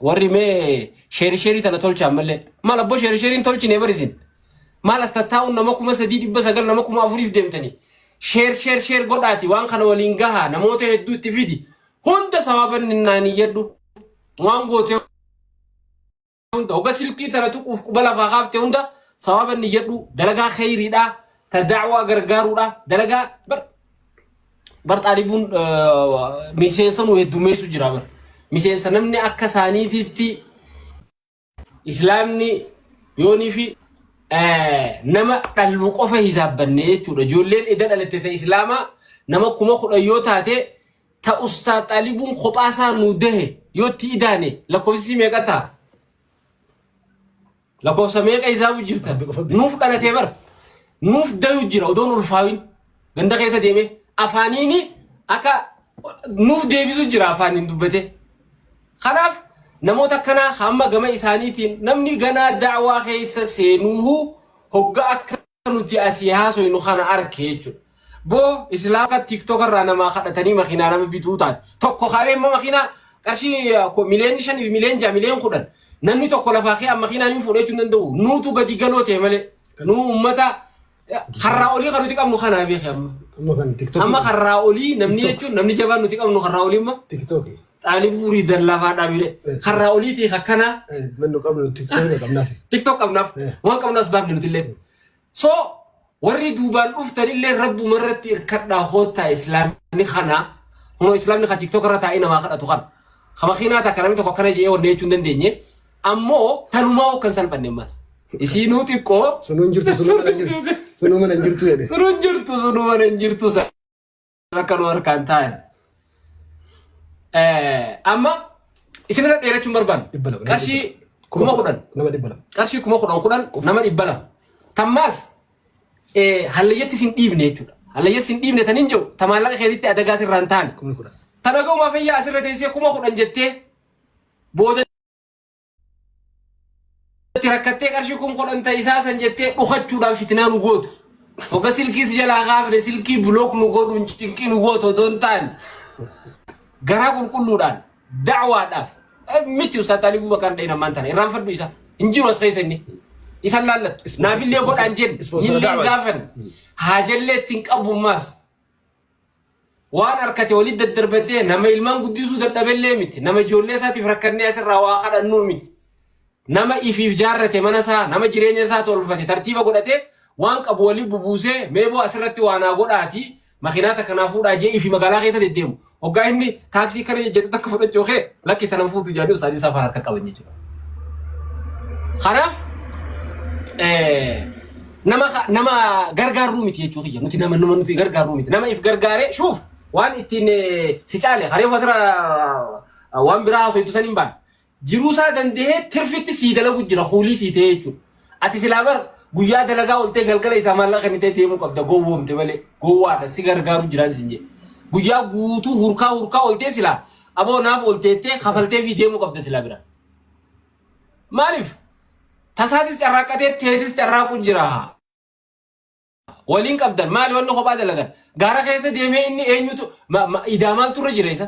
Speaker 5: Warri mee sheeri sheerii tana tolcha ammallee maal abboo sheeri sheeriin tolchine bar isin maal as tattaa'uun nama 3900 nama 4000f deemtanii sheer sheer sheer godhaati waan kana waliin gahaa namoota hedduu itti fidi hunda sababan naan iyyadhu waan goote hunda hoga silkii tana tuquuf quba lafaa kaafte hunda sawaaba niyyadhu dalagaa kheyriidha ta da'waa gargaaruudha dalagaa bar bar xaalibuun miseensa nu heddumeessu jira bar miseensa namni akka isaaniititti islaamni yoonii fi nama dhallu qofa hisaabbanne jechuudha ijoolleen eda dhalatte ta islaamaa nama 10,000 yoo taate Ta Ustaaz Xaalibuun kophaa isaa nuu dahe yoo itti idaane lakkoofsi isii meeqa ta'a? Lakkoofsa meeqa hisaabu jirtan?
Speaker 1: Rabbi qofa beeka.
Speaker 5: Nuuf dhalatee bar. Nuuf dayu jira odoon ulfaawin. Ganda keessa deemee afaaniini akka nuuf deebisu jira afaaniin dubbatee. Kanaaf namoota akkanaa hamma gama isaaniitiin namni ganaa da'waa keessa seenuuhu hogga akka nuti asii haasoynu kana arke jechuudha. Boo islaama tiktok irraa namaa kadhatanii makiinaa nama bituu taate. Tokko kaa'ee immoo makiinaa qarshii miliyoonni 5 fi miliyoon 6 miliyoon 10 namni tokko lafaa kee makiinaa ni fuudhee jechuun danda'u. Nuutu gadi galoo ta'e malee. Nuu uummata karraa olii kan nuti qabnu kanaa beeke amma.
Speaker 1: Amma kan tiktok.
Speaker 5: Amma karraa olii namni
Speaker 1: TikTok.
Speaker 5: jechuun namni jabaan nuti qabnu karraa olii amma
Speaker 1: TikTok.
Speaker 5: xaalibuu riidan lafaa dhaabile. Karraa oliitii akkanaa
Speaker 1: Mannu qabnu TikTok qabnaaf.
Speaker 5: TikTok qabnaaf waan qabnu as baafne nuti illee. So warri duubaan dhuftanillee rabbuma irratti irkadhaa koottaa islaamni kana hunoo islaamni ka TikTok irra taa'ee namaa kadhatu kana. Ka makiinaa takka namni tokko akkana jedhee wanna jechuu hin dandeenye ammoo tanumaa kan salphanne ammas. Isiinuu xiqqoo.
Speaker 1: Sunuu hin jirtu, sunuu mana hin jirtu. Sunuu mana hin jirtu jedhe.
Speaker 5: Sunuu hin jirtu, sunuu mana hin jirtu. San akka nu harkaan taa'an. Amma isinirra dheerachuun barbaannu.
Speaker 1: 200.
Speaker 5: Qarshii 10,000.
Speaker 1: Nama 200.
Speaker 5: Qarshii 10,000 10 nama 200. Tammaas hallayyatti isin dhiibne jechuudha. Hallayyatti isin dhiibne tan hin jiru ta maallaqa keetitti adagaa sirraa hin taane.
Speaker 1: 10,000.
Speaker 5: Tana ga'umaa fayyaa asirra teessee 10,000 jettee booda itti rakkattee qarshii 10,000 ta'e isaa san jettee dhokachuudhaan fitinaa nu gootu. Hogga silkii si jalaa kaafne silkii block nu godhuun cinqii nu gootu odoo hin taane garaa qulqulluudhaan da'waadhaaf miti Ustaaz Xaalibuu Bakar Dhayin ammaan tana irraanfadhu isa hin jiru as keessa inni isan laallattu naafillee godhaan jenne
Speaker 1: Ispoonsara
Speaker 5: illee
Speaker 1: da'waati.
Speaker 5: gaafan haajallee ittiin qabummaas waan harkate walitti daddarbatee nama ilmaan guddisuu dadhabellee miti nama ijoollee isaatiif rakkannee asirraa waa kadhannuu miti nama ifiif jaarrate mana isaa nama jireenya isaa tolfate tartiiba godhate waan qabu waliin bubuusee meeboo asirratti waa naa godhaati makiinaa takka naa fuudhaa jee ifi magaalaa keessa deddeemu hoggaa inni taaksii kana jejjetu takka fudhachuu kee lakki tanan fuutu jedhanii ustaazii isaa afaan harka qaban jechuudha. Kanaaf nama nama gargaarruu miti jechuu kiyya nuti nama nama nuti gargaarruu miti nama if gargaaree shuuf waan ittiin si caale kareef asirra waan biraa haasoo san hin baane jiruu isaa dandahee tirfitti sii dalagu jira kuulii sii ta'ee jechuudha. Ati silaa bar guyyaa dalagaa oltee galgala isaa maallaqa kennitee deemuu qabda gowwoomte malee gowwaadha si gargaaru jiraan sin jedhe. Guyyaa guutuu hurkaa hurkaa oltee silaa aboo naaf olteettee kafaltee fi deemuu qabda silaa bira. Maaliif? Tasaatis carraaqqatee teetis carraaqu jira. Waliin qabdan maali wanni kophaa dalagan? Gaara keessa deemee inni eenyutu idaa maaltu irra jira isa?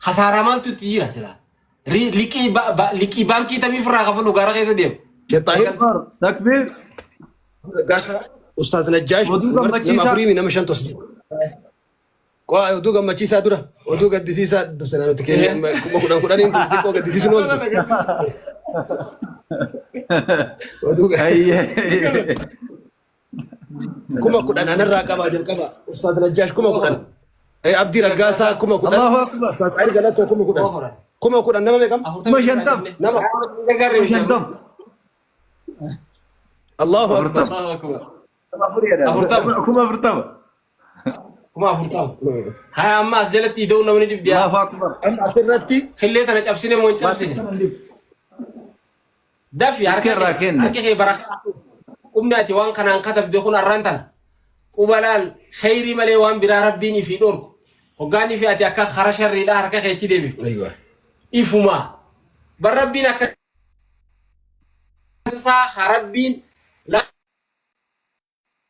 Speaker 5: Hasaaraa maaltu itti jira silaa? Liqii liqii baankii tamiif irraa kafalu gaara keessa deema.
Speaker 1: Sheekh Xaahir
Speaker 3: Takbiir.
Speaker 1: Gaafa Ustaaz Najjaash
Speaker 3: Oduu
Speaker 1: nama
Speaker 3: gammachiisaa.
Speaker 1: afurii nama shantu as jira. Qo'aa oduu gammachiisaa dura oduu gaddisiisaa dursina nuti keenya amma 10,000 10n tun xiqqoo gaddisiisuun ooltu. Oduu 10,000 anarraa qabaa jalqaba Ustaaz Najjaash 10,000. Abdii Raggaasaa 10,000.
Speaker 3: Allahu Akbar.
Speaker 1: Ustaaz Xaahir Galatoo 10,000. 10,000 nama meeqam?
Speaker 3: 50,000.
Speaker 1: Nama
Speaker 3: 50,000.
Speaker 1: Allahu Akbar.
Speaker 5: 40.
Speaker 3: 40,000.
Speaker 5: 40,000. Haya amma as jalatti ida'uu namni dhibdi yaa.
Speaker 3: Allahu Akbar.
Speaker 1: Amma asirratti
Speaker 5: Killee tana cabsine moo hin cabsine? Dafi harka
Speaker 3: Harka irraa
Speaker 5: kee
Speaker 3: kenne.
Speaker 5: harki kee barakaa. Qubni ati waan kanaan katabde kun arraan tana. Quba laal kheyrii malee waan biraa rabbiin ifii dhorku. Hoggaan ifii ati akka kara sharriidhaa harka kee achi deebifte.
Speaker 1: Aywa.
Speaker 5: Ifumaa. Bar rabbiin akka isaa ha rabbiin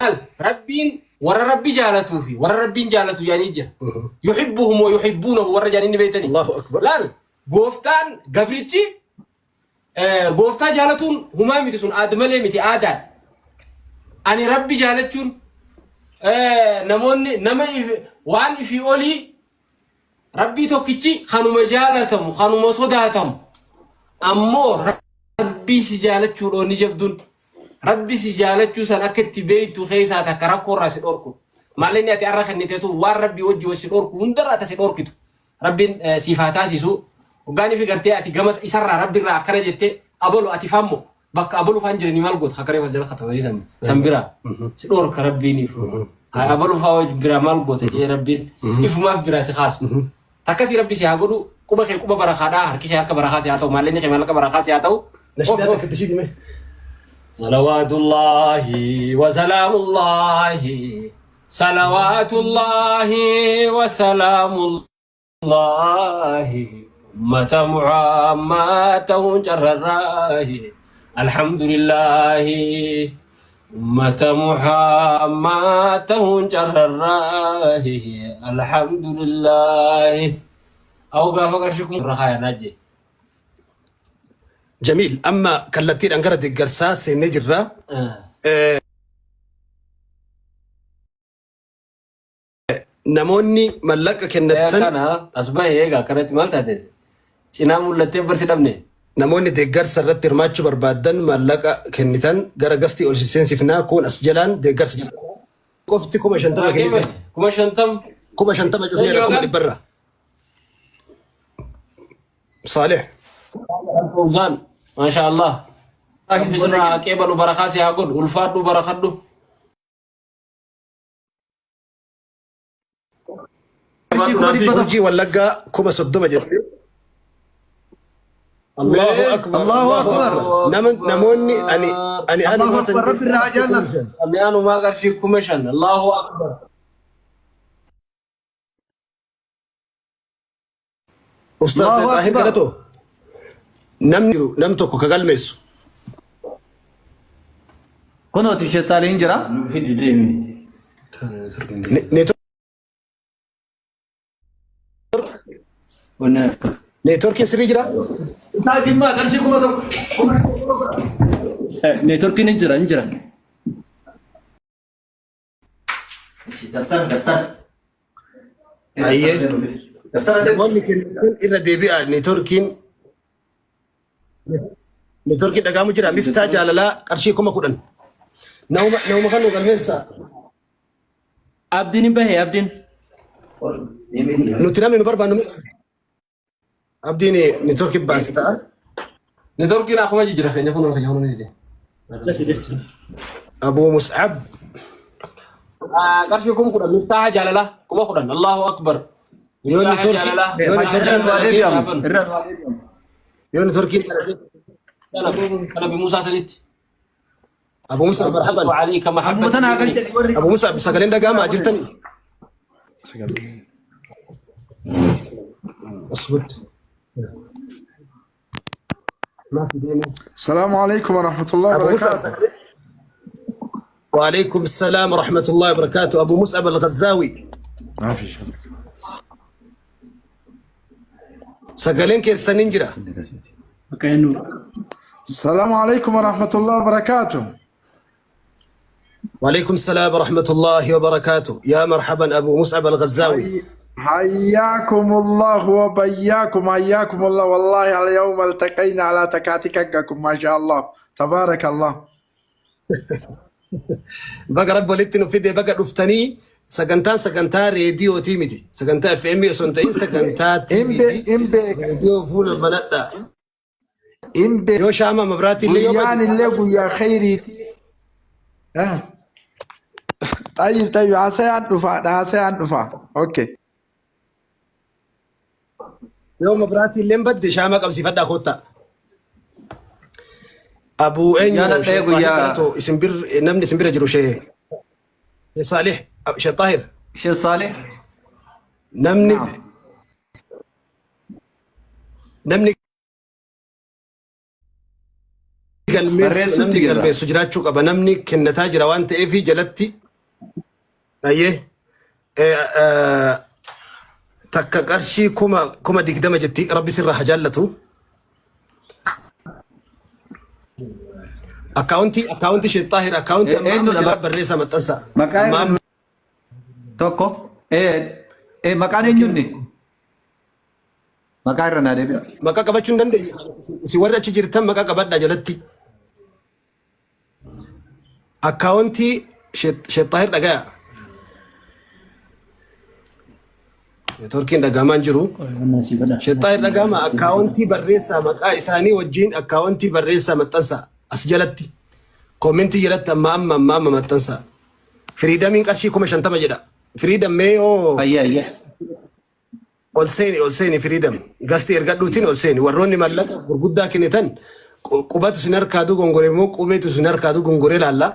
Speaker 5: Laal, Rabbiin warra Rabbi jaalatuu fi warra Rabbiin jaalatu jedhanii jira. Yuhibbuhum wa yuhibbuunahu warra jedhanii ni beektanii.
Speaker 1: Allahu akbar.
Speaker 5: Laal, gooftaan gabrichi gooftaa jaalatuun humaa miti sun aad malee miti aadaan. Ani Rabbi jaalachuun namoonni nama waan ifii olii Rabbii tokkichi kanuma jaalatamu kanuma sodaatamu ammoo Rabbii si jaalachuudha wanni jabduun. Rabbi si jaalachuu san akka itti beektu keessaa takka rakkoo irraa si dhorku. Maallaqni ati har'a kenniteetu waan Rabbii wajji si dhorku hundarraa ta si dhorkitu. Rabbiin siif haa taasisu. Hoggaanii fi gartee ati gama isarraa Rabbi irraa akkana jettee abalu ati fammo bakka abalu faan jiranii maal goota kakkaree was jala katabanii san san biraa si dhorka Rabbiin ifu. Haa abalu faa biraa maal goota jee Rabbiin ifumaaf biraa si kaasu. Takkasii Rabbi si haa godhu quba kee quba barakaadhaa harki kee harka barakaa si haa ta'u maallaqni kee maallaqa barakaa si haa ta'u.
Speaker 1: Nashidaa takka itti shidime.
Speaker 5: Salawaatullaahi wa salaamullaahi salawaatullaahi wa salaamullaahi ummata Muhammad ta'uun carrarraahi alhamdulillaahi ummata Muhammad ta'uun carrarraahi alhamdulillaahi. Aw gaafa qarshii kun irra kaayanaa jee.
Speaker 1: Jamiil amma kallattiidhaan gara deeggarsaa seennee jirra. Namoonni mallaqa kennattan
Speaker 5: Kana as bahee egaa akkanatti maal taate cinaa mul'attee barsi dhabne.
Speaker 1: Namoonni deeggarsa irratti hirmaachuu barbaaddan maallaqa kennitan gara gastii ol seensifnaa kun as jalaan deeggarsa jala. Qofti 50,000 kennitan.
Speaker 5: 50,000.
Speaker 1: 50,000 cufneera kuma dhibbarra. Saalih.
Speaker 5: Fawzaan. Maasha Allah. Rabbi sirraa haa qeebalu barakaa si haa godhu ulfaadhu barakadhu.
Speaker 3: Qarshii 100,000.
Speaker 1: Urjii Wallaggaa 30,000 jette. Allahu akbar.
Speaker 3: Allahu akbar.
Speaker 1: Nama namoonni ani ani ani
Speaker 3: Allahu akbar. Rabbi irraa haa jaallatu.
Speaker 5: Ani anumaa qarshii 5,000. Allahu akbar.
Speaker 1: Ustaaz
Speaker 3: Allahu
Speaker 1: Xaahir
Speaker 3: akbar.
Speaker 1: Galatoo namni jiru nam tokko ka galmeessu.
Speaker 3: Kunooti Sheekh Saalihin jira.
Speaker 1: Neetworkiin sirrii jira?
Speaker 3: Isaa Jimmaa qarshii 1,000.
Speaker 6: Neetworkiin hin jira hin jira.
Speaker 3: Daftara daftara.
Speaker 1: Ayyee.
Speaker 3: Daftara
Speaker 1: Namoonni kennan irra deebi'a neetworkiin neetworkiin dhagaamu jira. Miftaa jaalalaa qarshii 10,000. Nama nama kan nu galmeessa.
Speaker 6: Abdiin hin bahe abdiin.
Speaker 1: Nuti namni nu barbaannu abdiin neetworkiin baase ta'a.
Speaker 5: Neetworkiin akkuma jijjiira keenya kun keenya kun ni dide.
Speaker 1: Abuu Mus'ab
Speaker 5: Qarshii 10,000 miftaaha jaalalaa 10,000 Allahu akbar.
Speaker 1: yoo
Speaker 5: Miftaaha
Speaker 1: neetworkii
Speaker 5: jaalalaa.
Speaker 1: yoo
Speaker 3: Irra
Speaker 1: neetworkiin
Speaker 3: nu haa deebi'amu. Irra nu haa deebi'amu.
Speaker 1: yoo neetworkiin
Speaker 5: Nabi Musaa sanitti.
Speaker 1: Abuu Mus'ab marhaban.
Speaker 5: Waaleyka
Speaker 3: Ammuma
Speaker 5: mahabbati
Speaker 3: tana haa galchanii warri.
Speaker 1: Abuu Mus'ab sagaleen dhagaamaa jirtanii? Aswad. Maafi deemu.
Speaker 7: السلام عليكم ورحمة الله
Speaker 1: أبو مصعب
Speaker 7: وبركاته.
Speaker 1: وعليكم السلام ورحمة الله وبركاته أبو مصعب الغزاوي
Speaker 7: ما في شك.
Speaker 1: Sagaleen keessan hin jira.
Speaker 6: Bakka eenyu.
Speaker 7: السلام عليكم ورحمة الله وبركاته.
Speaker 1: وعليكم السلام ورحمة الله وبركاته يا مرحبا أبو مصعب الغزاوي.
Speaker 7: حياكم الله وبياكم حياكم الله والله اليوم التقينا على تكاتككم ما شاء الله تبارك الله.
Speaker 1: Baga rabbi walitti nu fide baga dhuftanii sagantaan sagantaa reediyootii miti sagantaa FM osoo hin ta'in sagantaa
Speaker 7: إن
Speaker 1: TVti
Speaker 7: بي إن بي
Speaker 1: reediyoo fuula banadha
Speaker 7: إن بي
Speaker 1: yoo shaama mabraatii illee yoo
Speaker 7: guyyaan
Speaker 1: bade
Speaker 7: illee guyyaa khayriiti. آه. طيب طيب haasayaan dhufaadha haasayaan dhufa. Okay.
Speaker 1: Yoo mabraatii illee badde shaama qabsiifadhaa koottaa. Abuu eenyu
Speaker 3: Guyyaan dhadhee
Speaker 1: Sheekh Xaahir
Speaker 3: guyyaa
Speaker 1: Galatoo isin bir namni isin bira jiru Sheekh Saalih Sheekh Xaahir
Speaker 3: Sheekh Saalih.
Speaker 1: namni
Speaker 3: Naam.
Speaker 1: namni galmeessu
Speaker 3: Barreessutti
Speaker 1: namni
Speaker 3: jirra.
Speaker 1: galmeessu jiraachuu qaba namni kennataa jira waan ta'eef jalatti ayyee takka qarshii 20,000 jetti rabbi sirraa haa jaallatu. Akkaawuntii akkaawuntii Sheekh Xaahir akkaawuntii amma amma
Speaker 3: Eenyudha
Speaker 1: jala barreessa maxxansa.
Speaker 3: Maqaa
Speaker 1: Amma
Speaker 3: irra
Speaker 1: amma
Speaker 3: tokko. Maqaan eenyunni? Maqaa irra naa deebi'a.
Speaker 1: Maqaa qabachuu hin dandeenye. Si warri achi jirtan maqaa qabadhaa jalatti. Akkaawuntii Sheekh Xaahir dhagaya. Neetworkiin dhagahamaa hin jiru. Sheekh Xaahir dhagahama akkaawuntii barreessaa maqaa isaanii wajjin akkaawuntii barreessaa maxxansa as jalatti. Koomentii jalatti amma amma amma amma maxxansa. Firiidamiin qarshii 50,000 jedha. Firiidam mee yoo
Speaker 3: Ayyee ayyee.
Speaker 1: ol seeni ol seeni firiidam gasti ergadhuutiin ol seeni warroonni maallaqa gurguddaa kennitan qubatu sin harkaa dogongore immoo qubeetu sin harkaa dogongore laalla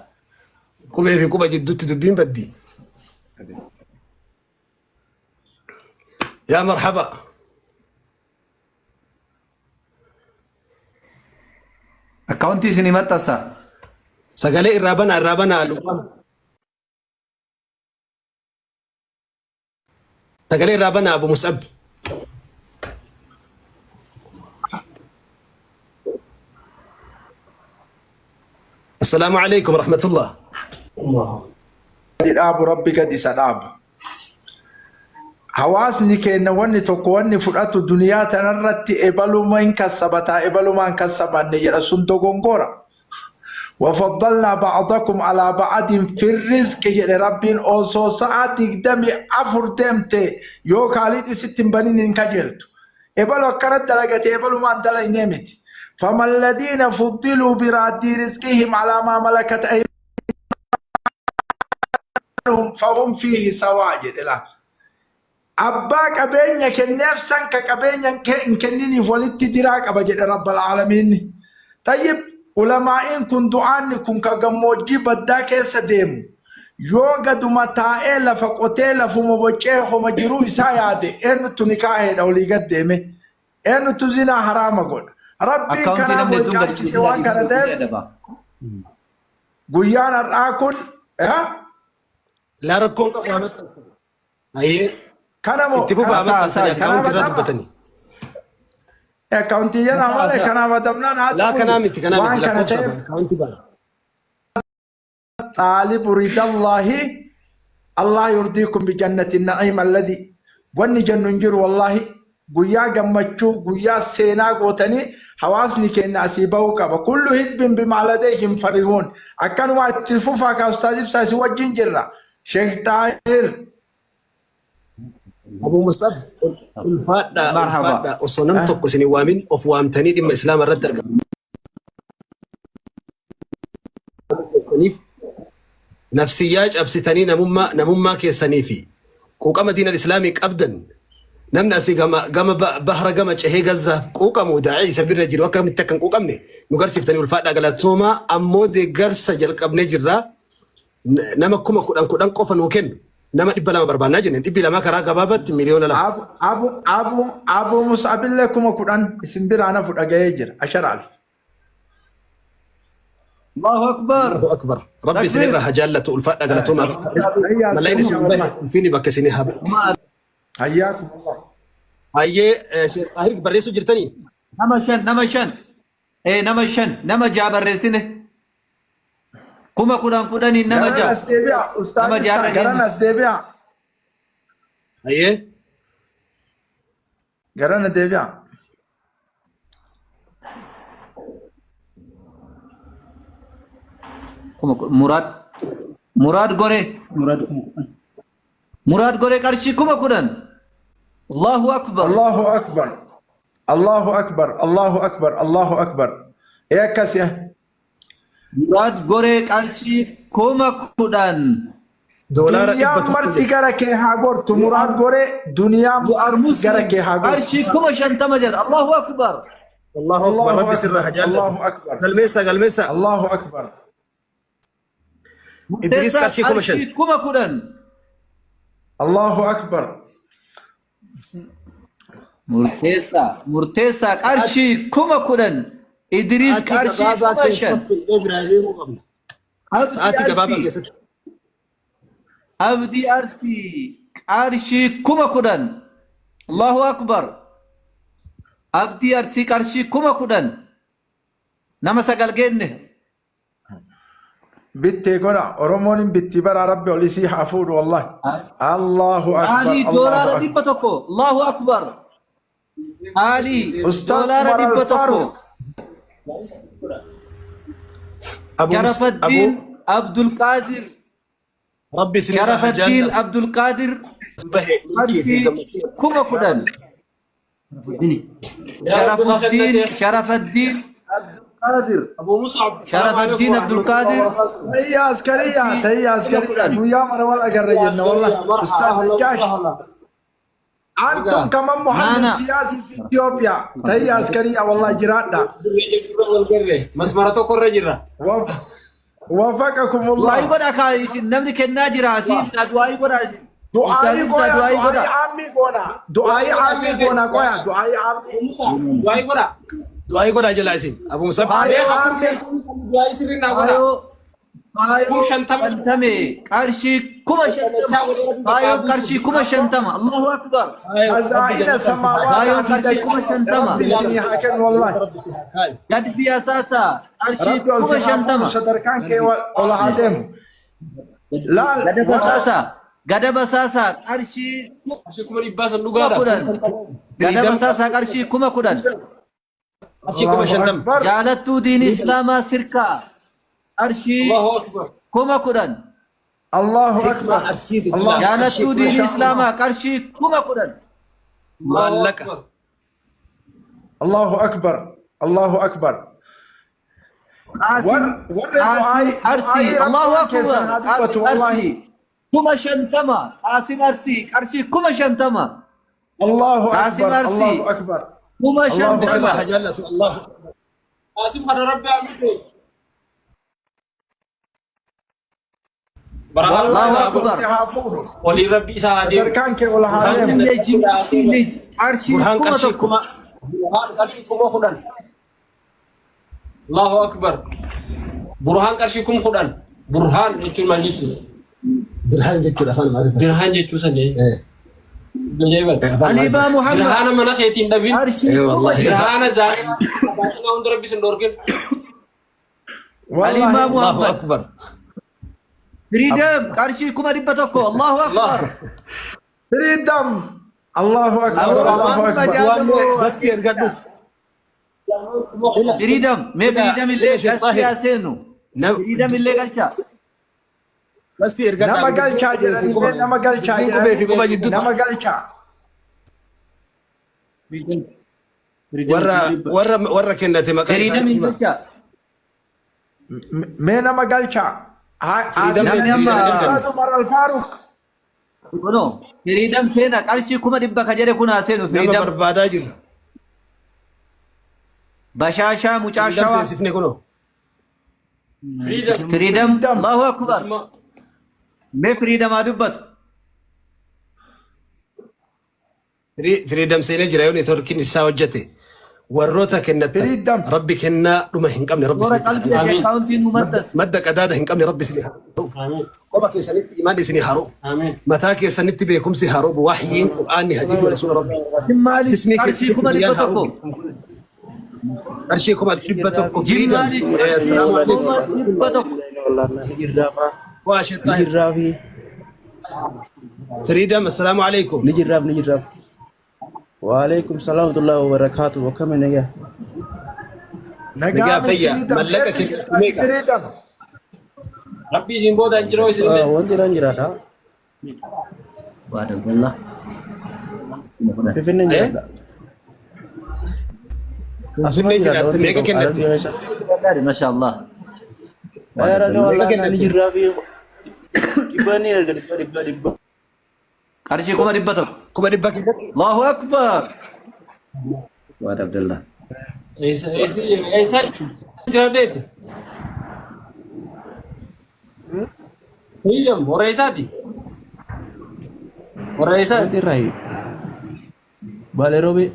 Speaker 1: qubee fi quba jidduutti dubbiin baddi. Yaa marhaba.
Speaker 3: Akkaawuntii isinii maxxansa.
Speaker 1: Sagalee irraa banaa irraa banaa lubbaan. Sagalee irraa banaa Abu Mus'ab. Assalaamu alaikum rahmatullah.
Speaker 7: Gadi dhaabu rabbi gadi isa dhaaba. Hawaasni keenya wanni tokko wanni fudhatu duniyaa tanarratti ebaluma hin kassabataa ebalumaan kassabanne jedha sun dogongora. وفضلنا بعضكم على بعض في الرزق jedhe rabbiin osoo sa'a 24 deemte yoo kaalid isitti hin banin hin kajeeltu. Ebalu akkanatti dalagate ebalumaan dalagnee miti. Fama alladhiina fuddiluu biraaddii rizqihim alaa maa malakat aymaanuhum fahum fiihi sawaa jedhe laal. Abbaa qabeenya kenneef san ka qabeenya hin kenniniif walitti diraa qaba jedhe Rabbal Aalamiinni. Tayyib ulamaa'iin kun du'aanni kun ka gammoojjii baddaa keessa deemu yoo gaduma taa'ee lafa qotee lafuma bocee homa jiruu isaa yaade eenyuttu nikaa heedha olii gad deeme eenyuttu zinaa haraama godha. Rabbiin
Speaker 3: Akkaawuntii
Speaker 7: kanaaf
Speaker 3: namni
Speaker 7: wal
Speaker 3: hedduun gadi
Speaker 7: caalchise
Speaker 3: dhiisinaa
Speaker 7: waan kana
Speaker 3: dhiifama
Speaker 7: ta'eef
Speaker 3: adaba.
Speaker 7: guyyaan har'aa kun eh?
Speaker 1: Laa rakkoon qabu haa maxxansan. Hayyee
Speaker 7: Kana moo
Speaker 1: itti fufa haa
Speaker 3: Haasaa
Speaker 1: maxxansanii
Speaker 3: haasaa
Speaker 1: akkaawuntii irraa
Speaker 7: kanaaf
Speaker 1: dubbatanii.
Speaker 7: akkaawuntii jedha
Speaker 3: Haasaa
Speaker 7: malee
Speaker 3: haasaa.
Speaker 7: kanaaf adamnaan haa
Speaker 1: Laa
Speaker 7: ta'u
Speaker 1: kanaa miti kanaa miti
Speaker 7: waan kana
Speaker 1: lakkoofsa
Speaker 7: ta'eef
Speaker 1: akkaawuntii baana.
Speaker 7: xaalibu ridallaahi Allah yurdiikum bijannati na'iim alladhi wanni jennu hin jiru wallaahi guyyaa gammachuu guyyaa seenaa gootanii hawaasni keenya asii bahuu qaba kullu hizbin bimaa ladayhim farihuun akkanuma itti fufaa kaa ustaaz ibsaa isin wajjin jirra sheekh xaahir
Speaker 1: Abu Musab ulfaadhaa
Speaker 3: Marhaba.
Speaker 1: ulfaadhaa osoo nam tokko isin hin waamin of waamtanii dhimma islaama irratti argamtaniif nafsiyyaa cabsitanii namummaa namummaa keessanii fi quuqama diinal islaamii qabdan namni asii gama gama bahra gama cehee gazzaaf quuqamu daa'ii isa bira jiru akkamitti akka hin quuqamne nu garsiiftanii ulfaadhaa galatoomaa ammoo deeggarsa jalqabnee jirra. Nama 10,000 10 qofa nuu kennu nama 200 barbaannaa jenne 200 karaa gabaabatti 2,000,000.
Speaker 7: Abu abu abu abu mus'abillee 10,000 isin biraa nafu dhaga'ee jira asharaal.
Speaker 3: Allahu Akbar.
Speaker 1: Allahu akbar. Rabbi isin
Speaker 3: Takbir.
Speaker 1: irraa haa jaallatu ulfaadha galatooma.
Speaker 7: Hayyaa
Speaker 1: Malayni isin
Speaker 7: askariya
Speaker 1: bahe
Speaker 7: wallahi.
Speaker 1: ulfiini bakka isin haa bu'u.
Speaker 7: Hayyaakum Allah.
Speaker 1: Hayyee Sheekh Xaahir barreessuu jirtanii?
Speaker 3: Nama shan nama shan. Ee nama shan nama ja'a barreessine. 10,000 10n nama
Speaker 7: Garan
Speaker 3: ja'a.
Speaker 7: as deebi'a ustaaz
Speaker 3: Nama
Speaker 7: ibsaa
Speaker 3: ja'a
Speaker 7: garan
Speaker 3: dhageenye.
Speaker 7: as deebi'a.
Speaker 1: Hayyee.
Speaker 7: Garana deebi'a.
Speaker 3: Muraad Muraad Goree.
Speaker 6: Muraad 10,000.
Speaker 3: Muraad Goree qarshii 10,000. Allahu Akbar.
Speaker 7: Allahu Akbar. Allahu Akbar. Allahu Akbar. Allahu Akbar. Ee akkasi.
Speaker 3: Muraad Goree qarshii 10,000.
Speaker 1: Doolaara
Speaker 7: Duniyaan
Speaker 1: 100
Speaker 7: marti
Speaker 1: jedhe.
Speaker 7: gara kee haa gortu. Muraad Goree duniyaan
Speaker 3: You are
Speaker 7: marti gara
Speaker 3: Muslim.
Speaker 7: kee haa gortu.
Speaker 3: Qarshii 50,000 jedha. Allahu Akbar.
Speaker 1: Allahu Akbar.
Speaker 7: Allahu
Speaker 1: Rabbi sirraa haa
Speaker 7: Akbar.
Speaker 1: jaallatu.
Speaker 7: Allahu Akbar.
Speaker 1: Galmeessaa galmeessaa.
Speaker 7: Allahu Akbar.
Speaker 1: Idriis
Speaker 3: Murteessaa
Speaker 1: qarshii 5,000.
Speaker 3: qarshii 10,000.
Speaker 7: Allahu Akbar.
Speaker 3: Murteessaa murteessaa qarshii 10,000. Idriis
Speaker 1: Sa'aatii
Speaker 3: qarshii
Speaker 1: gabaabaa
Speaker 3: 5,000.
Speaker 1: keessatti illee biraa deemuu qabna.
Speaker 3: Abdii
Speaker 1: Sa'aatii gabaabaa
Speaker 3: Arsii
Speaker 1: keessatti.
Speaker 3: Abdii Arsii qarshii 10,000. Allahu Akbar. Abdii Arsii qarshii 10,000. Nama sagal geenne.
Speaker 7: Bittee godha Oromoon hin bitti bara rabbi ol isii haa fuudhu wallahi. Allahu akbar
Speaker 3: Qaalii
Speaker 7: Allahu
Speaker 3: doolaara
Speaker 7: akbar.
Speaker 3: 100. Allahu Akbar. Qaalii
Speaker 7: Ustaaz
Speaker 3: doolaara
Speaker 7: Umar
Speaker 3: 100.
Speaker 7: Al-Faaruq
Speaker 1: Abu Mus- Abu
Speaker 3: Sharafaddiin Abdulqaadir.
Speaker 1: Rabbi isin irraa haa
Speaker 3: Sharafaddiin
Speaker 1: jaallatu.
Speaker 3: Abdulqaadir
Speaker 1: Bahe milkii fi
Speaker 3: qarshii
Speaker 1: gammachuu.
Speaker 3: 10,000.
Speaker 5: Yaa Rabbi haa
Speaker 3: Sharafuddiin
Speaker 5: kennate.
Speaker 3: Sharafaddiin Abdulqaadir.
Speaker 5: Abu Mus'ab, salaamu alaikum
Speaker 3: Sharafaddiin
Speaker 5: wa rahmatullahi
Speaker 3: Abdulqaadir
Speaker 5: wa barakatuh.
Speaker 7: Tayya askariya
Speaker 3: qarshii
Speaker 7: tayya
Speaker 3: kuma
Speaker 7: askariya
Speaker 3: kudhan.
Speaker 7: guyyaa mara wal agarra
Speaker 5: Ya
Speaker 7: jenna
Speaker 5: askariya,
Speaker 7: wallahi.
Speaker 5: marhaba,
Speaker 7: Ustaaz
Speaker 5: ahlan wa
Speaker 7: Najjaash
Speaker 5: sahlan.
Speaker 7: antum
Speaker 5: Egaa,
Speaker 7: kaman muhallil
Speaker 3: Naana.
Speaker 7: siyaasii fi Itoophiyaa tayya askariya wallahi jiraadha.
Speaker 5: dirree jirra wal garre. Masmara tokko irra jirra.
Speaker 7: Wafaqakum
Speaker 3: Du'aayii
Speaker 7: Allah.
Speaker 3: godhaa kaa isin namni kennaa jira asiin du'aayii godhaa isin. Ustaaz
Speaker 7: Du'aayii
Speaker 3: Ibsaa
Speaker 7: qoya
Speaker 3: du'aayii
Speaker 7: du'aayii
Speaker 3: godhaa.
Speaker 7: aammi goona du'aayii
Speaker 5: Du'aayii godhaa
Speaker 7: aammi
Speaker 5: sheekhe.
Speaker 7: goona qoya du'aayii aammi
Speaker 5: Abu Mus'ab, du'aayii godhaa.
Speaker 1: Du'aayii godhaa jalaa isin. Abu Musab.
Speaker 3: Faayoo
Speaker 5: Beeka kun
Speaker 7: aammi
Speaker 5: shantamii du'aayii sirrii naa godhaa.
Speaker 3: faayoo faayoo
Speaker 5: 50,000
Speaker 3: shantame qarshii 50,000
Speaker 5: dachaa godhee rabbi bakka haa
Speaker 3: faayoon
Speaker 5: buusu.
Speaker 3: qarshii 50,000 Allahu Akbar
Speaker 1: Faayoo Rabbi
Speaker 7: khazaa'ina
Speaker 1: jannataan si haa
Speaker 7: samaawataa
Speaker 3: faayoon
Speaker 7: fi
Speaker 3: qarshii kuma
Speaker 7: dachii
Speaker 3: shantama
Speaker 7: rabbi isinii haa kennu wallahi
Speaker 1: Jannata Rabbi si haa kaayu.
Speaker 3: gadbii asaasaa qarshii
Speaker 7: rabbi ol
Speaker 3: kuma
Speaker 7: si haa fuudhu
Speaker 3: shantama
Speaker 7: sadarkaan kee ol haa deemu laal
Speaker 3: gada
Speaker 7: warra
Speaker 3: basaasaa gada basaasaa qarshii
Speaker 5: Qarshii 100,000 san
Speaker 3: kuma
Speaker 5: dhugaadha.
Speaker 3: kudhan gada
Speaker 1: Firiidam
Speaker 3: basaasaa qarshii 10,000
Speaker 1: qarshii
Speaker 7: Allahu
Speaker 1: 50,000.
Speaker 7: akbar
Speaker 3: jaalattuu diinii islaamaa sirkaa qarshii
Speaker 5: Allahu akbar.
Speaker 3: 10,000
Speaker 7: Allahu
Speaker 1: Hikmaa
Speaker 7: akbar
Speaker 1: arsiiti
Speaker 7: Allahu
Speaker 1: bilaa qarshii
Speaker 3: jaalattuu
Speaker 1: kuma
Speaker 3: diinii
Speaker 7: masha Allah
Speaker 3: islaamaa qarshii 10,000
Speaker 5: Allahu
Speaker 1: maallaqa.
Speaker 5: akbar.
Speaker 7: Allahu akbar. Allahu akbar.
Speaker 3: Qaasim
Speaker 7: Warri
Speaker 3: Qaasim
Speaker 7: du'aayi
Speaker 3: Arsii
Speaker 7: du'aayi
Speaker 3: Allahu
Speaker 7: rabbumaan keessan
Speaker 3: akbar
Speaker 7: haa dubbatu
Speaker 3: Qaasim
Speaker 7: wallahi.
Speaker 3: Arsii 50,000 Qaasim Arsii qarshii 50,000
Speaker 7: Allahu
Speaker 3: Qaasim
Speaker 7: akbar
Speaker 3: Arsii
Speaker 7: Allahu akbar
Speaker 3: kuma
Speaker 7: Allahu
Speaker 1: Rabbi sirraa
Speaker 3: shantama
Speaker 1: haa jaallatu. Allahu
Speaker 5: Qaasim kana Rabbi haa milkeessu. Barakaa Rabbi
Speaker 7: Wallahi
Speaker 3: Allahu
Speaker 5: isaa haa godhu.
Speaker 7: rabbi
Speaker 3: akbar
Speaker 7: si haa fuudhu.
Speaker 5: Waliin Rabbi isaa haa deemu.
Speaker 7: Sadarkaan kee ol haa
Speaker 5: Burhaan
Speaker 7: deemu.
Speaker 3: Jimmiillee
Speaker 5: kenna Rabbi haa
Speaker 3: jimmiillee
Speaker 5: deemu.
Speaker 3: qarshii
Speaker 1: Burhaan
Speaker 3: kuma
Speaker 1: qarshii
Speaker 3: tokko
Speaker 1: kuma
Speaker 5: Burhaan qarshii 10,000. Allahu akbar. Burhaan qarshii 10,000. Burhaan jechuun maal jechuudha?
Speaker 1: Birhaan jechuudha afaan Amaariffaa.
Speaker 5: Birhaan jechuu sani.
Speaker 1: Eh,
Speaker 5: Ajaa'iba.
Speaker 1: afaan
Speaker 3: Aliibaa
Speaker 1: Amaariffaa.
Speaker 3: Muhammad
Speaker 5: Birhaana mana keetiin dhabin.
Speaker 3: qarshii
Speaker 1: Eh,
Speaker 3: kuma
Speaker 1: wallahi.
Speaker 3: shan
Speaker 5: Birhaana zaahiraa baay'ina hunda rabbi sin dhorkin.
Speaker 7: Wallahi
Speaker 3: Aliibaa
Speaker 1: Allahu
Speaker 3: Muhammad
Speaker 1: akbar.
Speaker 3: Freedom qarshii 100,000 Allahu
Speaker 5: Allah.
Speaker 3: akbar
Speaker 7: Freedom. Allahu akbar
Speaker 3: Aboo
Speaker 7: Allahu
Speaker 3: amma
Speaker 7: akbar.
Speaker 1: Waan
Speaker 3: jaalamoo
Speaker 1: gaskii ergadhu. Ila
Speaker 3: Freedom mee
Speaker 1: ila
Speaker 3: freedom
Speaker 1: ila
Speaker 3: illee
Speaker 1: Sheekh
Speaker 3: gastii
Speaker 1: Tahir.
Speaker 3: haa seenu
Speaker 1: Nam
Speaker 3: freedom illee galchaa
Speaker 1: gastii ergadhaa
Speaker 7: Nama
Speaker 1: dubbiin
Speaker 7: galchaa
Speaker 1: qubee fi
Speaker 7: jedhanii
Speaker 1: quba
Speaker 7: mee nama galchaa
Speaker 1: dubbiin qubee fi
Speaker 7: jedhanii
Speaker 1: quba jidduutti
Speaker 7: nama galchaa.
Speaker 6: Freedom. Freedom
Speaker 1: warra
Speaker 6: 100,000.
Speaker 1: warra warra kennate maqaa
Speaker 3: Freedom
Speaker 1: isaanii
Speaker 3: hin
Speaker 1: hima.
Speaker 3: galchaa
Speaker 7: Mee nama galchaa.
Speaker 1: Freedom
Speaker 3: namni
Speaker 1: freedom
Speaker 3: amma
Speaker 1: erganne.
Speaker 7: Ustaaz Umar Al-Faruq.
Speaker 3: kunoo freedom seena qarshii 100,000 ka jedhe kun haa seenu
Speaker 1: Nama
Speaker 3: freedom
Speaker 1: barbaadaa jirra.
Speaker 3: bashaashaa mucaa
Speaker 1: Freedom
Speaker 3: shawaa
Speaker 1: seensifne kunoo.
Speaker 5: Freedom.
Speaker 3: freedom
Speaker 7: Freedom.
Speaker 3: Allahu akbar
Speaker 5: Mootummaa.
Speaker 3: mee freedom haa dubbatu
Speaker 1: Freedom seenee jira yoo neetworkiin isaa hojjete. Warroota kennattan
Speaker 7: Freedom.
Speaker 1: Rabbi kennaa dhuma hin qabne Rabbi
Speaker 3: toora
Speaker 1: isinitti haa
Speaker 3: qalbii
Speaker 1: kennu.
Speaker 5: Amiin.
Speaker 3: akkaawuntiin nu
Speaker 1: Madda
Speaker 3: maxxansa
Speaker 1: madda qadaada hin qabne Rabbi isinii haa kennu.
Speaker 5: Amiin.
Speaker 1: Qoba keessanitti imaan isinii haa ro'u.
Speaker 5: Amiin.
Speaker 1: Mataa keessanitti beekumsi haa ro'u. Wahyiin Qur'aanni hadiisni rasuula Rabbi.
Speaker 3: Jimmaali
Speaker 1: Jismii
Speaker 3: qarshii
Speaker 1: keessanitti
Speaker 3: kuma
Speaker 1: guyyaan
Speaker 3: dhibba
Speaker 1: haa
Speaker 3: tokko
Speaker 1: ro'u. Qarshii 100,000 freedom.
Speaker 3: Jimmaali qarshii
Speaker 1: Assalaamu alaikum.
Speaker 3: 100,000
Speaker 1: Waa Sheekh
Speaker 8: Ni
Speaker 1: Tahir.
Speaker 8: jirraafi
Speaker 1: Freedom assalaamu alaikum.
Speaker 8: ni jirraaf ni jirraaf. Waalaikum salaam wa rahmatullahi wa barakaatuh. Akkami nagaa?
Speaker 1: Nagaa
Speaker 7: Nagaa
Speaker 1: fayyaa
Speaker 7: freedom.
Speaker 1: mallaqa
Speaker 7: Keessa
Speaker 1: kennatu
Speaker 7: jirtani
Speaker 1: meeqa?
Speaker 7: freedom.
Speaker 5: Rabbi isin booda hin jiru isin illee.
Speaker 8: Wanti irraan jiraadha.
Speaker 6: Waa Abdallah. 10,000.
Speaker 8: Finfinneen
Speaker 1: Eh?
Speaker 8: jiraadha. Asuma
Speaker 1: Finfinnee
Speaker 8: jiraadha
Speaker 1: jiraatte
Speaker 8: wanti
Speaker 1: meeqa
Speaker 8: qabu.
Speaker 1: kennatte?
Speaker 8: Arabbii keessa.
Speaker 3: Masha Allah
Speaker 8: Ayyaara
Speaker 1: Meeqa
Speaker 8: wallahi ni
Speaker 1: kennatte?
Speaker 8: jirraafi dhibba ni erga dhibba dhibba dhibba.
Speaker 3: qarshii 100,000
Speaker 1: 100,000 kennatte?
Speaker 3: Allahu akbar
Speaker 6: Waa Abdallah.
Speaker 5: Eessa eessa eessa jiraatteetti? Freedom warra eessaati? Warra eessaati?
Speaker 8: Wanti irraa Baalee roobee.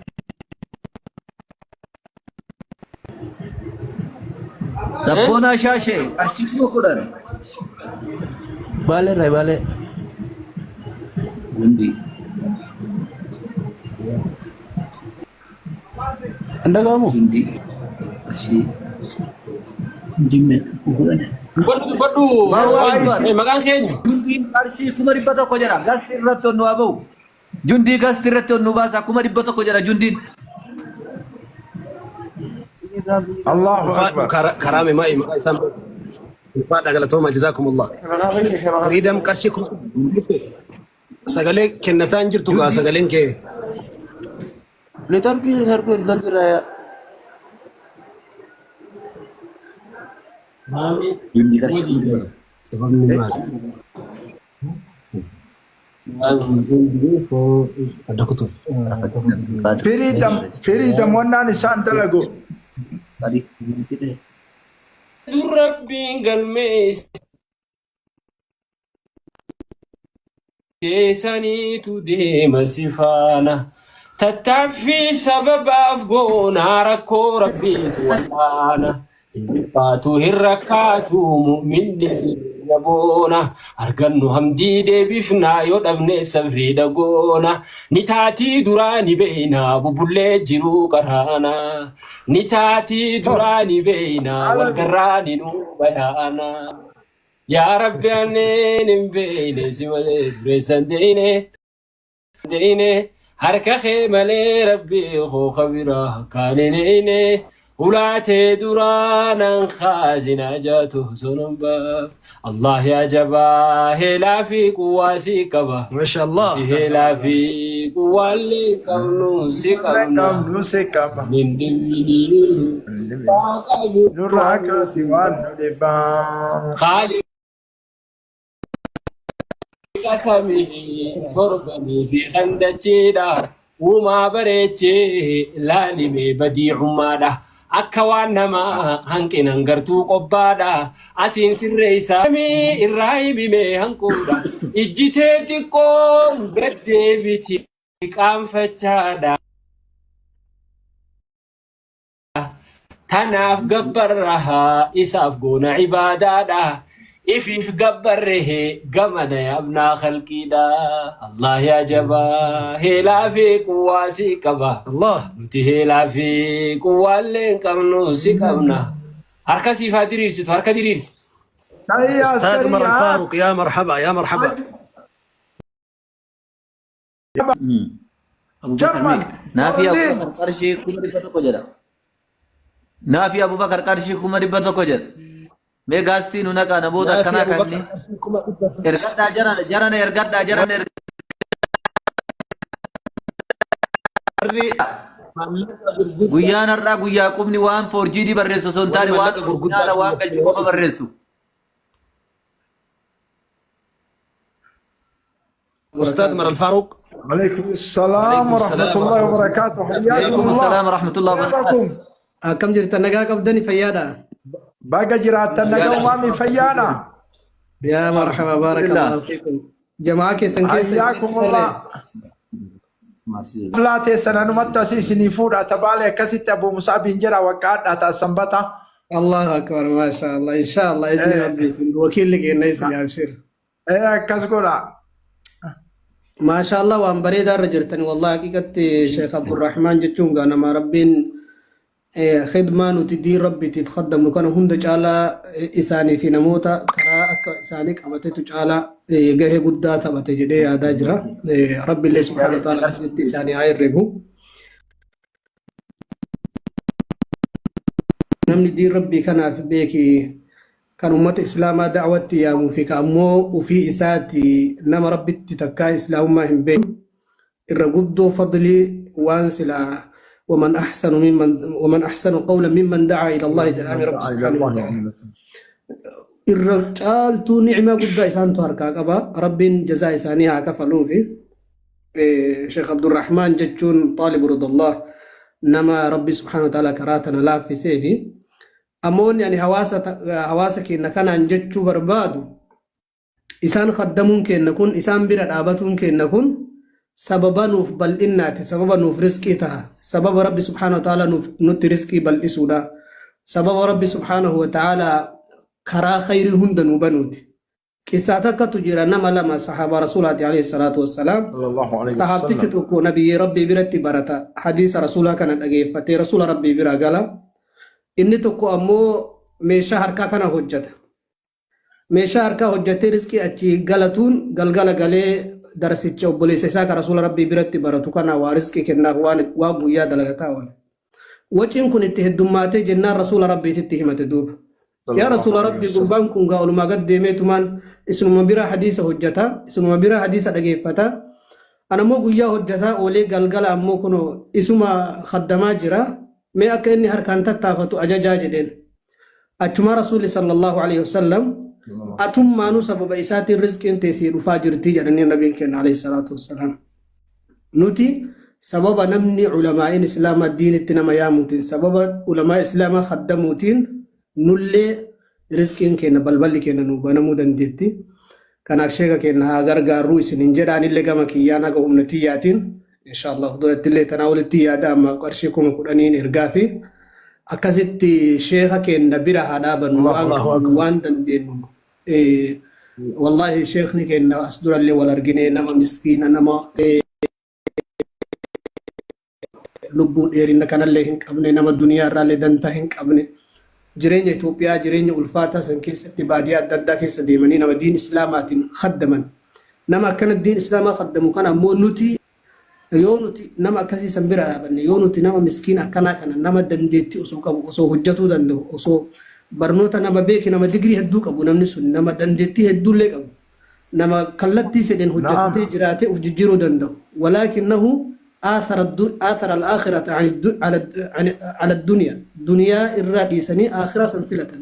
Speaker 3: Dabboonaa shaashee qarshii 10,000
Speaker 8: Baalee irraa baalee.
Speaker 6: Gundii.
Speaker 8: Hin dhaga'amu?
Speaker 6: Gundii. Qarshii. Dimme 10,000.
Speaker 5: Dubbadhu dubbadhu.
Speaker 3: Allahu akbar
Speaker 5: Eh, maqaan keenya.
Speaker 3: Jundiin qarshii 100,000 jedha gasti irratti ol nu haa ba'u jundii gasti irratti ol nu baasa 100,000 jedha jundiin
Speaker 7: Allahu
Speaker 1: Ulfaadhu
Speaker 7: akbar.
Speaker 1: karaa meemaa maqaa isaan ulfaadha galatooma jazaakumullah. Freedom qarshii 100,000 sagalee kennataa hin jirtu gaa sagaleen kee.
Speaker 8: Neetworkii neetworkii irraa
Speaker 6: Gundii qarshii 100,000.
Speaker 1: Sababni maali? Adda kutuuf.
Speaker 7: Freedom freedom wannaan isaan dalagu.
Speaker 5: Dur Rabbiin galmeesse saniitu deema si faana. Tattaaffii sababaaf goonaa rakkoo rabbiitu wal'aana. Hin dhiphaatu hin rakkaatu mu'minni boona. Argannu hamdii deebifnaa yoo dhabne sabrii dhagoona. Ni taatii duraa ni beeyna bubullee jiruu qaraana. Ni taatii duraa ni beeyna walgarraa ni nuu bayaana. Yaa Rabbi anneen hin beeyne si malee dureessan deeyne. Deeyne harka kee malee Rabbi koo kabira kaanineeyne. Ulaatee duraa nan kaasina jaatu sonon baaf. Allah yaa jabaa heelaa fi quwaa si qaba.
Speaker 1: Masha Allah.
Speaker 5: Nuti heelaa fi quwwaallee qabnu si qabna.
Speaker 7: Qabnu si qaba.
Speaker 5: Dindimminii
Speaker 7: Nurraa kaasi waan nu dhibbaa.
Speaker 5: Khaaliqa samii torbanii fi kan dacheedha. Uumaa bareechee laalimee badiicummaadha. Akka waan namaa hanqinan gartuu qobbaadha. Asiin sirreessaa irraa himimee hanquudha. Ijjitee xiqqoon gaddeebiti qaanfachaadha. Tanaaf gabbarraha isaaf goona ibaadaadha. Ifiif gabbarrehe gamana yaabnaa khalqiidha. Allah yaa jabaa heelaa fi quwwaa si qaba.
Speaker 1: Allah.
Speaker 5: Nuti heelaa fi quwwaallee hin qabnu si qabna. Harka siif haa diriirsitu harka diriirsi.
Speaker 7: Tayyee
Speaker 1: أستاذ عمر
Speaker 7: askariyaa.
Speaker 1: الفاروق يا مرحبا يا مرحبا.
Speaker 6: Abubakar
Speaker 7: Jarman.
Speaker 6: meeqa? Naafi
Speaker 7: Berliin.
Speaker 6: Abubakar qarshii 100,000 jedha.
Speaker 3: Naafi Abubakar qarshii 100,000 jedha. Mee gaastii nu naqaa namoota
Speaker 1: نافي
Speaker 3: akkanaa
Speaker 1: أبو
Speaker 3: kanni.
Speaker 1: بكر كما
Speaker 3: Ergadhaa jarana jarana ergadhaa jarana
Speaker 1: warri maallaqa gurguddaa
Speaker 3: Guyyaan har'aa guyyaa qubni waan foorjiidii barreessu osoo hin
Speaker 1: warri
Speaker 3: taane waan
Speaker 1: maallaqa gurguddaa
Speaker 3: originaala waan galchu qofa barreessu.
Speaker 1: أستاذ عمر الفاروق.
Speaker 7: عليكم السلام
Speaker 1: عليكم
Speaker 7: ورحمة
Speaker 1: السلام
Speaker 7: الله
Speaker 1: ورحمة الله.
Speaker 7: وبركاته. حياكم
Speaker 3: عليكم
Speaker 7: الله.
Speaker 3: السلام ورحمة الله وبركاته.
Speaker 7: كيفكم؟
Speaker 9: Akkam jirtan nagaa qabdani fayyaadha.
Speaker 7: Baga jiraattan nagaumaami fayyaana.
Speaker 9: Yaa marhaba
Speaker 3: Alhamdulillah.
Speaker 9: barakallahu fiikum. Jamaa keessan keessa
Speaker 7: حياكم
Speaker 9: isinitti
Speaker 7: الله.
Speaker 9: tolee.
Speaker 7: Laa teessan anumatti asii isinii fuudha tabaale akkasitti Abu Musaabiin jedha waqqaadhaa taas sanbata.
Speaker 9: Allahu akbar maasha Allah insha Allah izni rabbiitiin wakiilli keenya isin abshir.
Speaker 7: Akkas godha.
Speaker 9: Maasha Allah waan bareedaa irra jirtan wallahi haqiqatti Sheekh Abdurrahmaan jechuun gaa nama rabbiin khidmaa nuti diin rabbiitiif khaddamnu kana hunda caalaa isaanii fi namoota karaa akka isaanii qabatetu caalaa gahee guddaa taphate jedhee yaadaa jira. Rabbi illee subhaanahu wa ta'ala akkasitti isaanii haa herregu. Namni diin rabbii kanaaf beeki kan ummata islaamaa da'watti yaamuu fi ka ammoo ufii isaati nama rabbitti takkaa islaamummaa hin beekne irra guddoo fadlii waan silaa ومن أحسن ممن ومن أحسن قولا ممن دعا إلى الله jedhame rabbi subhaanahu wa ta'ala. Irra caaltuu nicmaa guddaa isaantu harkaa qaba. Rabbiin jazaa isaanii haa kafaluufi. Sheekh Abdurrahmaan jechuun xaalibu ridallah nama rabbi subhaanahu wa ta'ala karaa tana laaffisee fi ammoonni ani hawaasa keenya kanaan jechuu barbaadu isaan khaddamuun keenya kun isaan bira dhaabatuun keenya kun sababa nuuf bal'innaati, sababa nuuf riskii taha, sababa rabbi subhaanahu wa ta'ala nuuf nutti riskii bal'isuudha, sababa rabbi subhaanahu wa ta'ala karaa khayrii hunda nuu banuuti. Qissaa takkatu jira nama lama sahaaba rasuulaati alayhi salaatu wassalaam.
Speaker 7: صلى الله عليه
Speaker 9: Sahaabtichi
Speaker 7: وسلم.
Speaker 9: Tokko nabiyyi rabbii biratti barata hadiisa rasuulaa kana dhageeffatee rasuula rabbii bira gala. Inni tokko ammoo meeshaa harkaa kana hojjeta. Meeshaa harkaa hojjetee riskii achi galatuun galgala galee darasicha obboleessa isaa kan rasuula rabbii biratti baratu kana waa riskii kennaaf waan waan guyyaa dalagataa oole. Waciin kun itti heddummaatee jennaan rasuula rabbiititti himate duuba.
Speaker 7: صلى
Speaker 9: Yaa
Speaker 7: الله
Speaker 9: rasuula
Speaker 7: عليه
Speaker 9: rabbii
Speaker 7: وسلم.
Speaker 9: Gurbaan kun gaa olumaa gad deemeetumaan isinuma bira hadiisa hojjeta isinuma bira hadiisa dhageeffata. Ana immoo guyyaa hojjetaa oolee galgala ammoo kun isuma khaddamaa jira. Mee akka inni harkaan tattaafatu ajajaa jedheen. Achuma rasuulli sallallahu alaihi wasallam atummaanuu sababa isaatiin rizqiin teessii dhufaa jirti jedhanii nabiin keenya alayhi salaatu wassalaam. Nuti sababa namni ulamaa'in islaamaa diinitti nama yaamuutiin sababa ulamaa islaamaa khaddamuutiin nullee rizqiin keenya balballi keenya nuu banamuu dandeetti. Kanaaf sheeka keenya haa gargaarruu isiniin jedhaanillee gama kiyyaan haga humna tiyyaatiin insha Allah duratti illee tanaa walitti yaada amma qarshii 10,000 ergaa fi akkasitti sheeka keenya bira haa dhaabannu waan
Speaker 1: Allahu
Speaker 9: qabnu
Speaker 1: akbar.
Speaker 9: Waan dandeenyu. Wallahi sheekni keenya as durallee wal argine nama miskiina nama lubbuu dheerina kanallee hin qabne nama duniyaa irraallee dantaa hin qabne jireenya Itoophiyaa jireenya ulfaataa san keessatti baadiyyaa adda addaa keessa deemanii nama diin islaamaatiin khaddaman nama akkana diin islaamaa khaddamu kana ammoo nuti yoo nuti nama akkasii san bira dhaabanne yoo nuti nama miskiina akkanaa kana nama dandeettii osoo qabu osoo hojjetuu danda'u osoo barnoota nama beeki nama digirii hedduu qabu namni sun nama dandeettii hedduullee qabu nama kallattii fedhen
Speaker 7: نعم
Speaker 9: hojjetatee jiraatee uf jijjiiruu danda'u. Walaakinnahu aathara aathara al-aakhirata ala ad-dunya. Duniyaa irraa dhiisanii aakhiraa san filatan.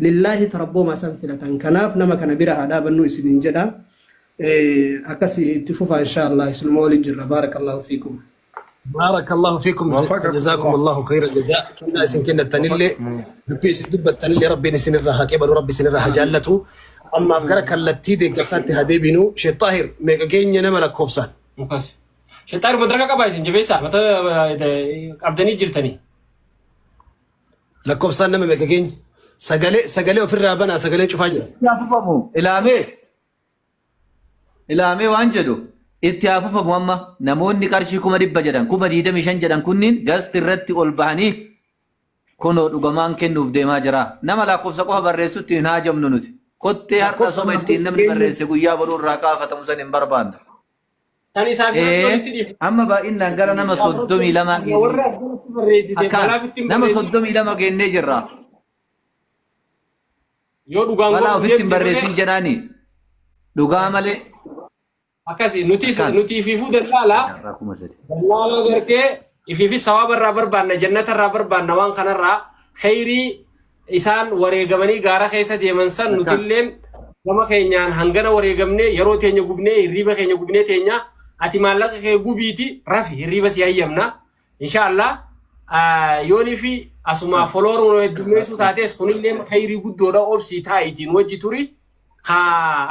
Speaker 9: Lillaahi tarabboomaa san filatan. Kanaaf nama kana bira haa dhaabannuu isiniin jedha. Akkasi itti fufaa inshaa Allah isinuma waliin jirra. Baarakallahu fiikum.
Speaker 1: Baarakallahu fiikum
Speaker 7: Wafaqakum
Speaker 1: jazaakum
Speaker 7: Allah.
Speaker 1: Allahu khayra jazaa. Kennaa isin kennattanillee dubbii isin dubbattanillee Rabbiin isinirraa haa qeebalu, Rabbi isinirraa haa jaallatu. Ammaaf gara kallattii deeggarsaatti haa deebinu. Sheekh Xaahir meeqa keenya nama lakkoofsaan?
Speaker 5: Mukas. Sheekh Xaahir madraka qabaa isin jabeessaa mata qabdanii jirtanii.
Speaker 1: Lakkoofsaan nama meeqa keenya? Sagalee sagalee ofirraa banaa sagalee cufaa jira.
Speaker 3: Itti haa fufamu ilaamee ilaamee waan jedhu itti haa fufamu amma namoonni qarshii 500,000 jedhan 25,000 jedhan kunniin gasti irratti ol bahanii kunoo dhugamaan kennuuf deemaa jira. Nama lakkoofsa qofa barreessutti hin haajamnu nuti. Kottee har'a
Speaker 1: Lakkoofsa
Speaker 3: soba ittiin namni barreesse guyyaa boruu irraa kaafatamu san hin barbaannu.
Speaker 5: Tan isaa fi rabbi
Speaker 3: Ee
Speaker 5: walitti dhiifne.
Speaker 3: amma baay'inaan gara nama 32 geennee
Speaker 5: Warra as jalatti barreessite
Speaker 3: akkaan
Speaker 5: balaaf ittiin
Speaker 3: nama
Speaker 5: barreessi.
Speaker 3: 32 geennee jirra.
Speaker 5: Yoo dhugaan
Speaker 3: Balaa
Speaker 5: godhu
Speaker 3: ofitti hin
Speaker 5: deemte malee
Speaker 3: barreessin jedhaani. Dhugaa malee
Speaker 5: akkasi nutis
Speaker 3: akkaan.
Speaker 5: nuti ifiifuu dallaalaa
Speaker 3: Jaarraa 3000.
Speaker 5: dallaalaa gartee ifiifi sawaaba irraa barbaanna jannata irraa barbaanna waan kanarraa kheyrii isaan wareegamanii gaara keessa deeman san
Speaker 3: Akkaan.
Speaker 5: nutilleen gama keenyaan hangana wareegamnee yeroo teenya gubnee hirriiba keenya gubnee teenya ati maallaqa kee gubiiti rafi hirriiba si hayyamna insha Allah yoonii fi asumaa folooruun heddummeessuu taates kunillee kheyrii guddoodha obsii taa'itiin wajji turi ka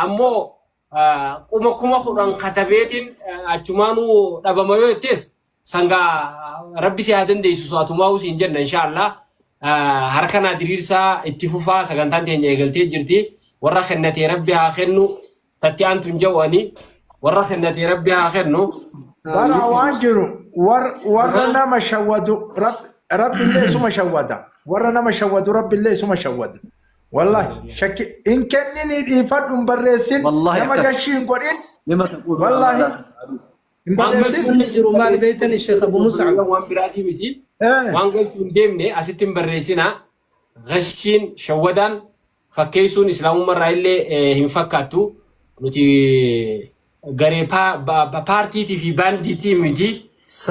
Speaker 5: ammoo 10,000 katabeetiin achumaanuu dhabama yoo jettees sangaa rabbi si haa dandeessisu atumaa siin jenna inshaallah harka naa diriirsaa itti fufaa sagantaan teenya eegaltee jirti warra kennatee rabbi haa kennu tatti aantu hin jaw'anii warra kennatee rabbi haa kennu.
Speaker 7: Bara waan jiru warra nama shawwadu rabbillee isuma shawwada. Warra nama shawwadu rabbillee isuma shawwada. Wallahi shakki hin kenninii dhiifadhu hin barreessin
Speaker 3: Wallahi
Speaker 7: nama
Speaker 3: akkas.
Speaker 7: gashii hin godhin
Speaker 6: Lima taqulu
Speaker 7: wallahi
Speaker 6: ma la taf'alun.
Speaker 7: hin
Speaker 5: Waan
Speaker 7: barreessin.
Speaker 9: Wanni jiru maal beeytani Sheekh Abu Mus'ab?
Speaker 5: Waan biraatii miti.
Speaker 7: Eh.
Speaker 5: Waan galchuu hin deemne asitti hin barreessinaa. Gashiin shawwadaan fakkeessuun islaamummaa irraa illee hin fakkaattu. Nuti garee paartiitii fi baandiitii miti.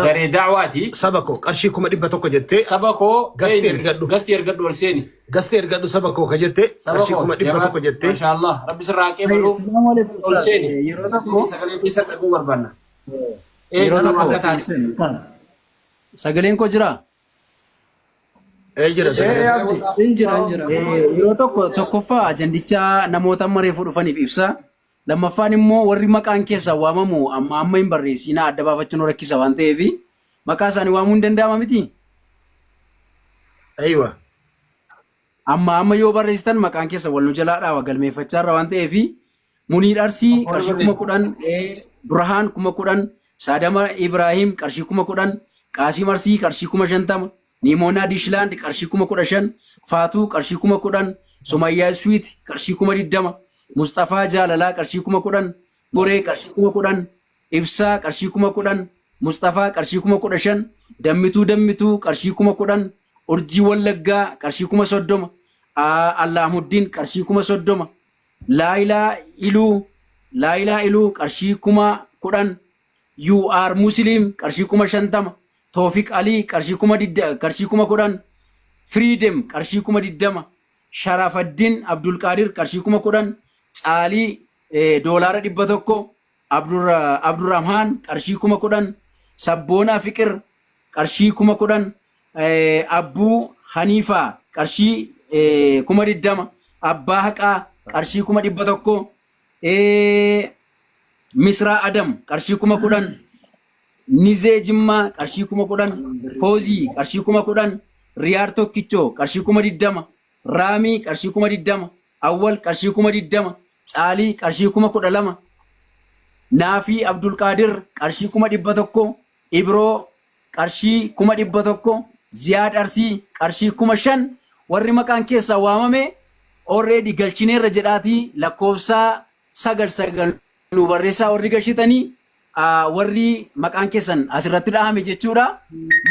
Speaker 5: Garee da'waati.
Speaker 1: Saba koo qarshii 100,000 jettee
Speaker 5: Saba koo
Speaker 1: gasti
Speaker 5: eenyu?
Speaker 1: ergadhu.
Speaker 5: Gasti ergadhu ol seeni.
Speaker 1: Gasti ergadhu saba koo ka jette
Speaker 5: Saba
Speaker 1: qarshii
Speaker 5: koo
Speaker 1: 100,000 jettee.
Speaker 5: Maashaallah rabbi sirraa qeebalu
Speaker 2: Assalamu alaikum
Speaker 5: ol
Speaker 2: Ustaz.
Speaker 5: seeni.
Speaker 2: Yeroo tokko
Speaker 5: Sagalee keessa dhaguu barbaanna.
Speaker 2: Yeroo
Speaker 5: Kanuma
Speaker 2: tokko
Speaker 5: akka taate.
Speaker 2: Sagaleen koo jiraa?
Speaker 1: Ee jira sagalee.
Speaker 7: Ee abdi.
Speaker 9: Hin jira hin jira.
Speaker 2: Yeroo tokko tokkoffaa ajandicha namoota amma reefu dhufaniif ibsa. Lammaffaan immoo warri maqaan keessaa waamamu amma amma hin barreessiinaa adda baafachuun nu rakkisa waan ta'eef maqaa isaanii waamuu hin danda'ama miti.
Speaker 1: Aywa.
Speaker 2: Amma amma yoo barreessitan maqaan keessa wal nu jalaa dhaawa galmeeffachaa irra waan ta'eef Muniir Arsii qarshii 10,000, Burhaan 10,000, Saadama Ibraahim qarshii 10,000, Qaasim Arsii qarshii 50,000, Niimoonaa Dishlaand qarshii 15,000, Faatuu qarshii 10,000, Sumayyaa Swiit qarshii 20,000, Musxafaa Jaalalaa qarshii 10,000, Goree qarshii 10,000, Ibsaa qarshii 10,000, Musxafaa qarshii 15,000, Dammituu Dammituu qarshii 10,000, Urjii Wallaggaa qarshii 30,000, Allaahmuddin qarshii 30,000, Laayilaa Iluu Laayilaa Iluu qarshii 10,000, You are Muslim qarshii 50,000, Toofiq Alii qarshii qarshii 10,000, Freedom qarshii 20,000, Sharafaddin Abdulqaadir qarshii 10,000, Caalii doolaara 100, Abdurrahmaan qarshii 10,000, Sabboonaa Fiqir qarshii 10,000, Abbuu Haniifaa qarshii 20,000, Abbaa Haqaa qarshii 100,000, Misraa Adam qarshii 10,000, Nizee Jimmaa qarshii 10,000, Foozii qarshii 10,000, Riyaad Tokkichoo qarshii 20,000, Raamii qarshii 20,000, Awwal qarshii 20,000, Caalii qarshii 12,000, Naafii Abdulqaadir qarshii 100,000, Ibroo qarshii 100,000, Ziyaad Arsii qarshii 5,000 warri maqaan keessaa waamame already galchineerra jedhaatii lakkoofsaa 9 9 nuu barreessaa warri gashitanii warri maqaan keessan asirratti dhahame jechuudha.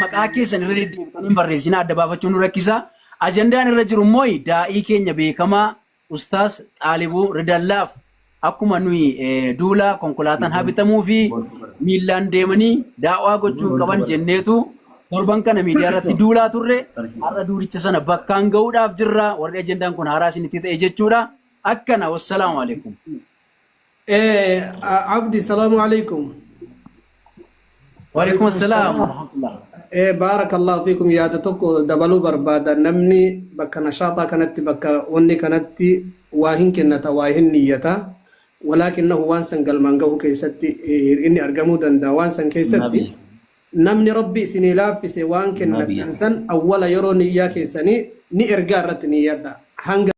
Speaker 2: Maqaa keessan irra deddeebitanii hin barreessinaa adda baafachuun nu rakkisa. Ajandaan irra jiru immoo daa'ii keenya beekamaa Ustaaz Xaalibuu Ridallaaf Akkuma nuyi duula konkolaataan haa bitamuu fi miillaan deemanii daa'waa gochuu hin qaban jenneetu torban kana miidiyaa irratti duulaa turre. Har'a duulicha sana bakkaan ga'uudhaaf jirra. Warri ajendaan kun haaraa isinitti ta'e jechuudha. Akkana wassalaamu alaikum.
Speaker 9: Abdi, salaamu alaikum.
Speaker 2: Waalaikum assalaam warahmatullah.
Speaker 9: Baarakallahu fiikum. Yaada tokko dabaluu barbaada. Namni bakka nashaaxaa kanatti, bakka wanni kanatti waa hin kennata, waa hin niyyata, walaakinnahu waan san galmaan gahuu keessatti hir'inni argamuu danda'a. Waan san keessatti namni Rabbi isinii laaffise waan kennattan san awwala yeroo niyyaa keessanii ni ergaa irratti niyyadha hanga.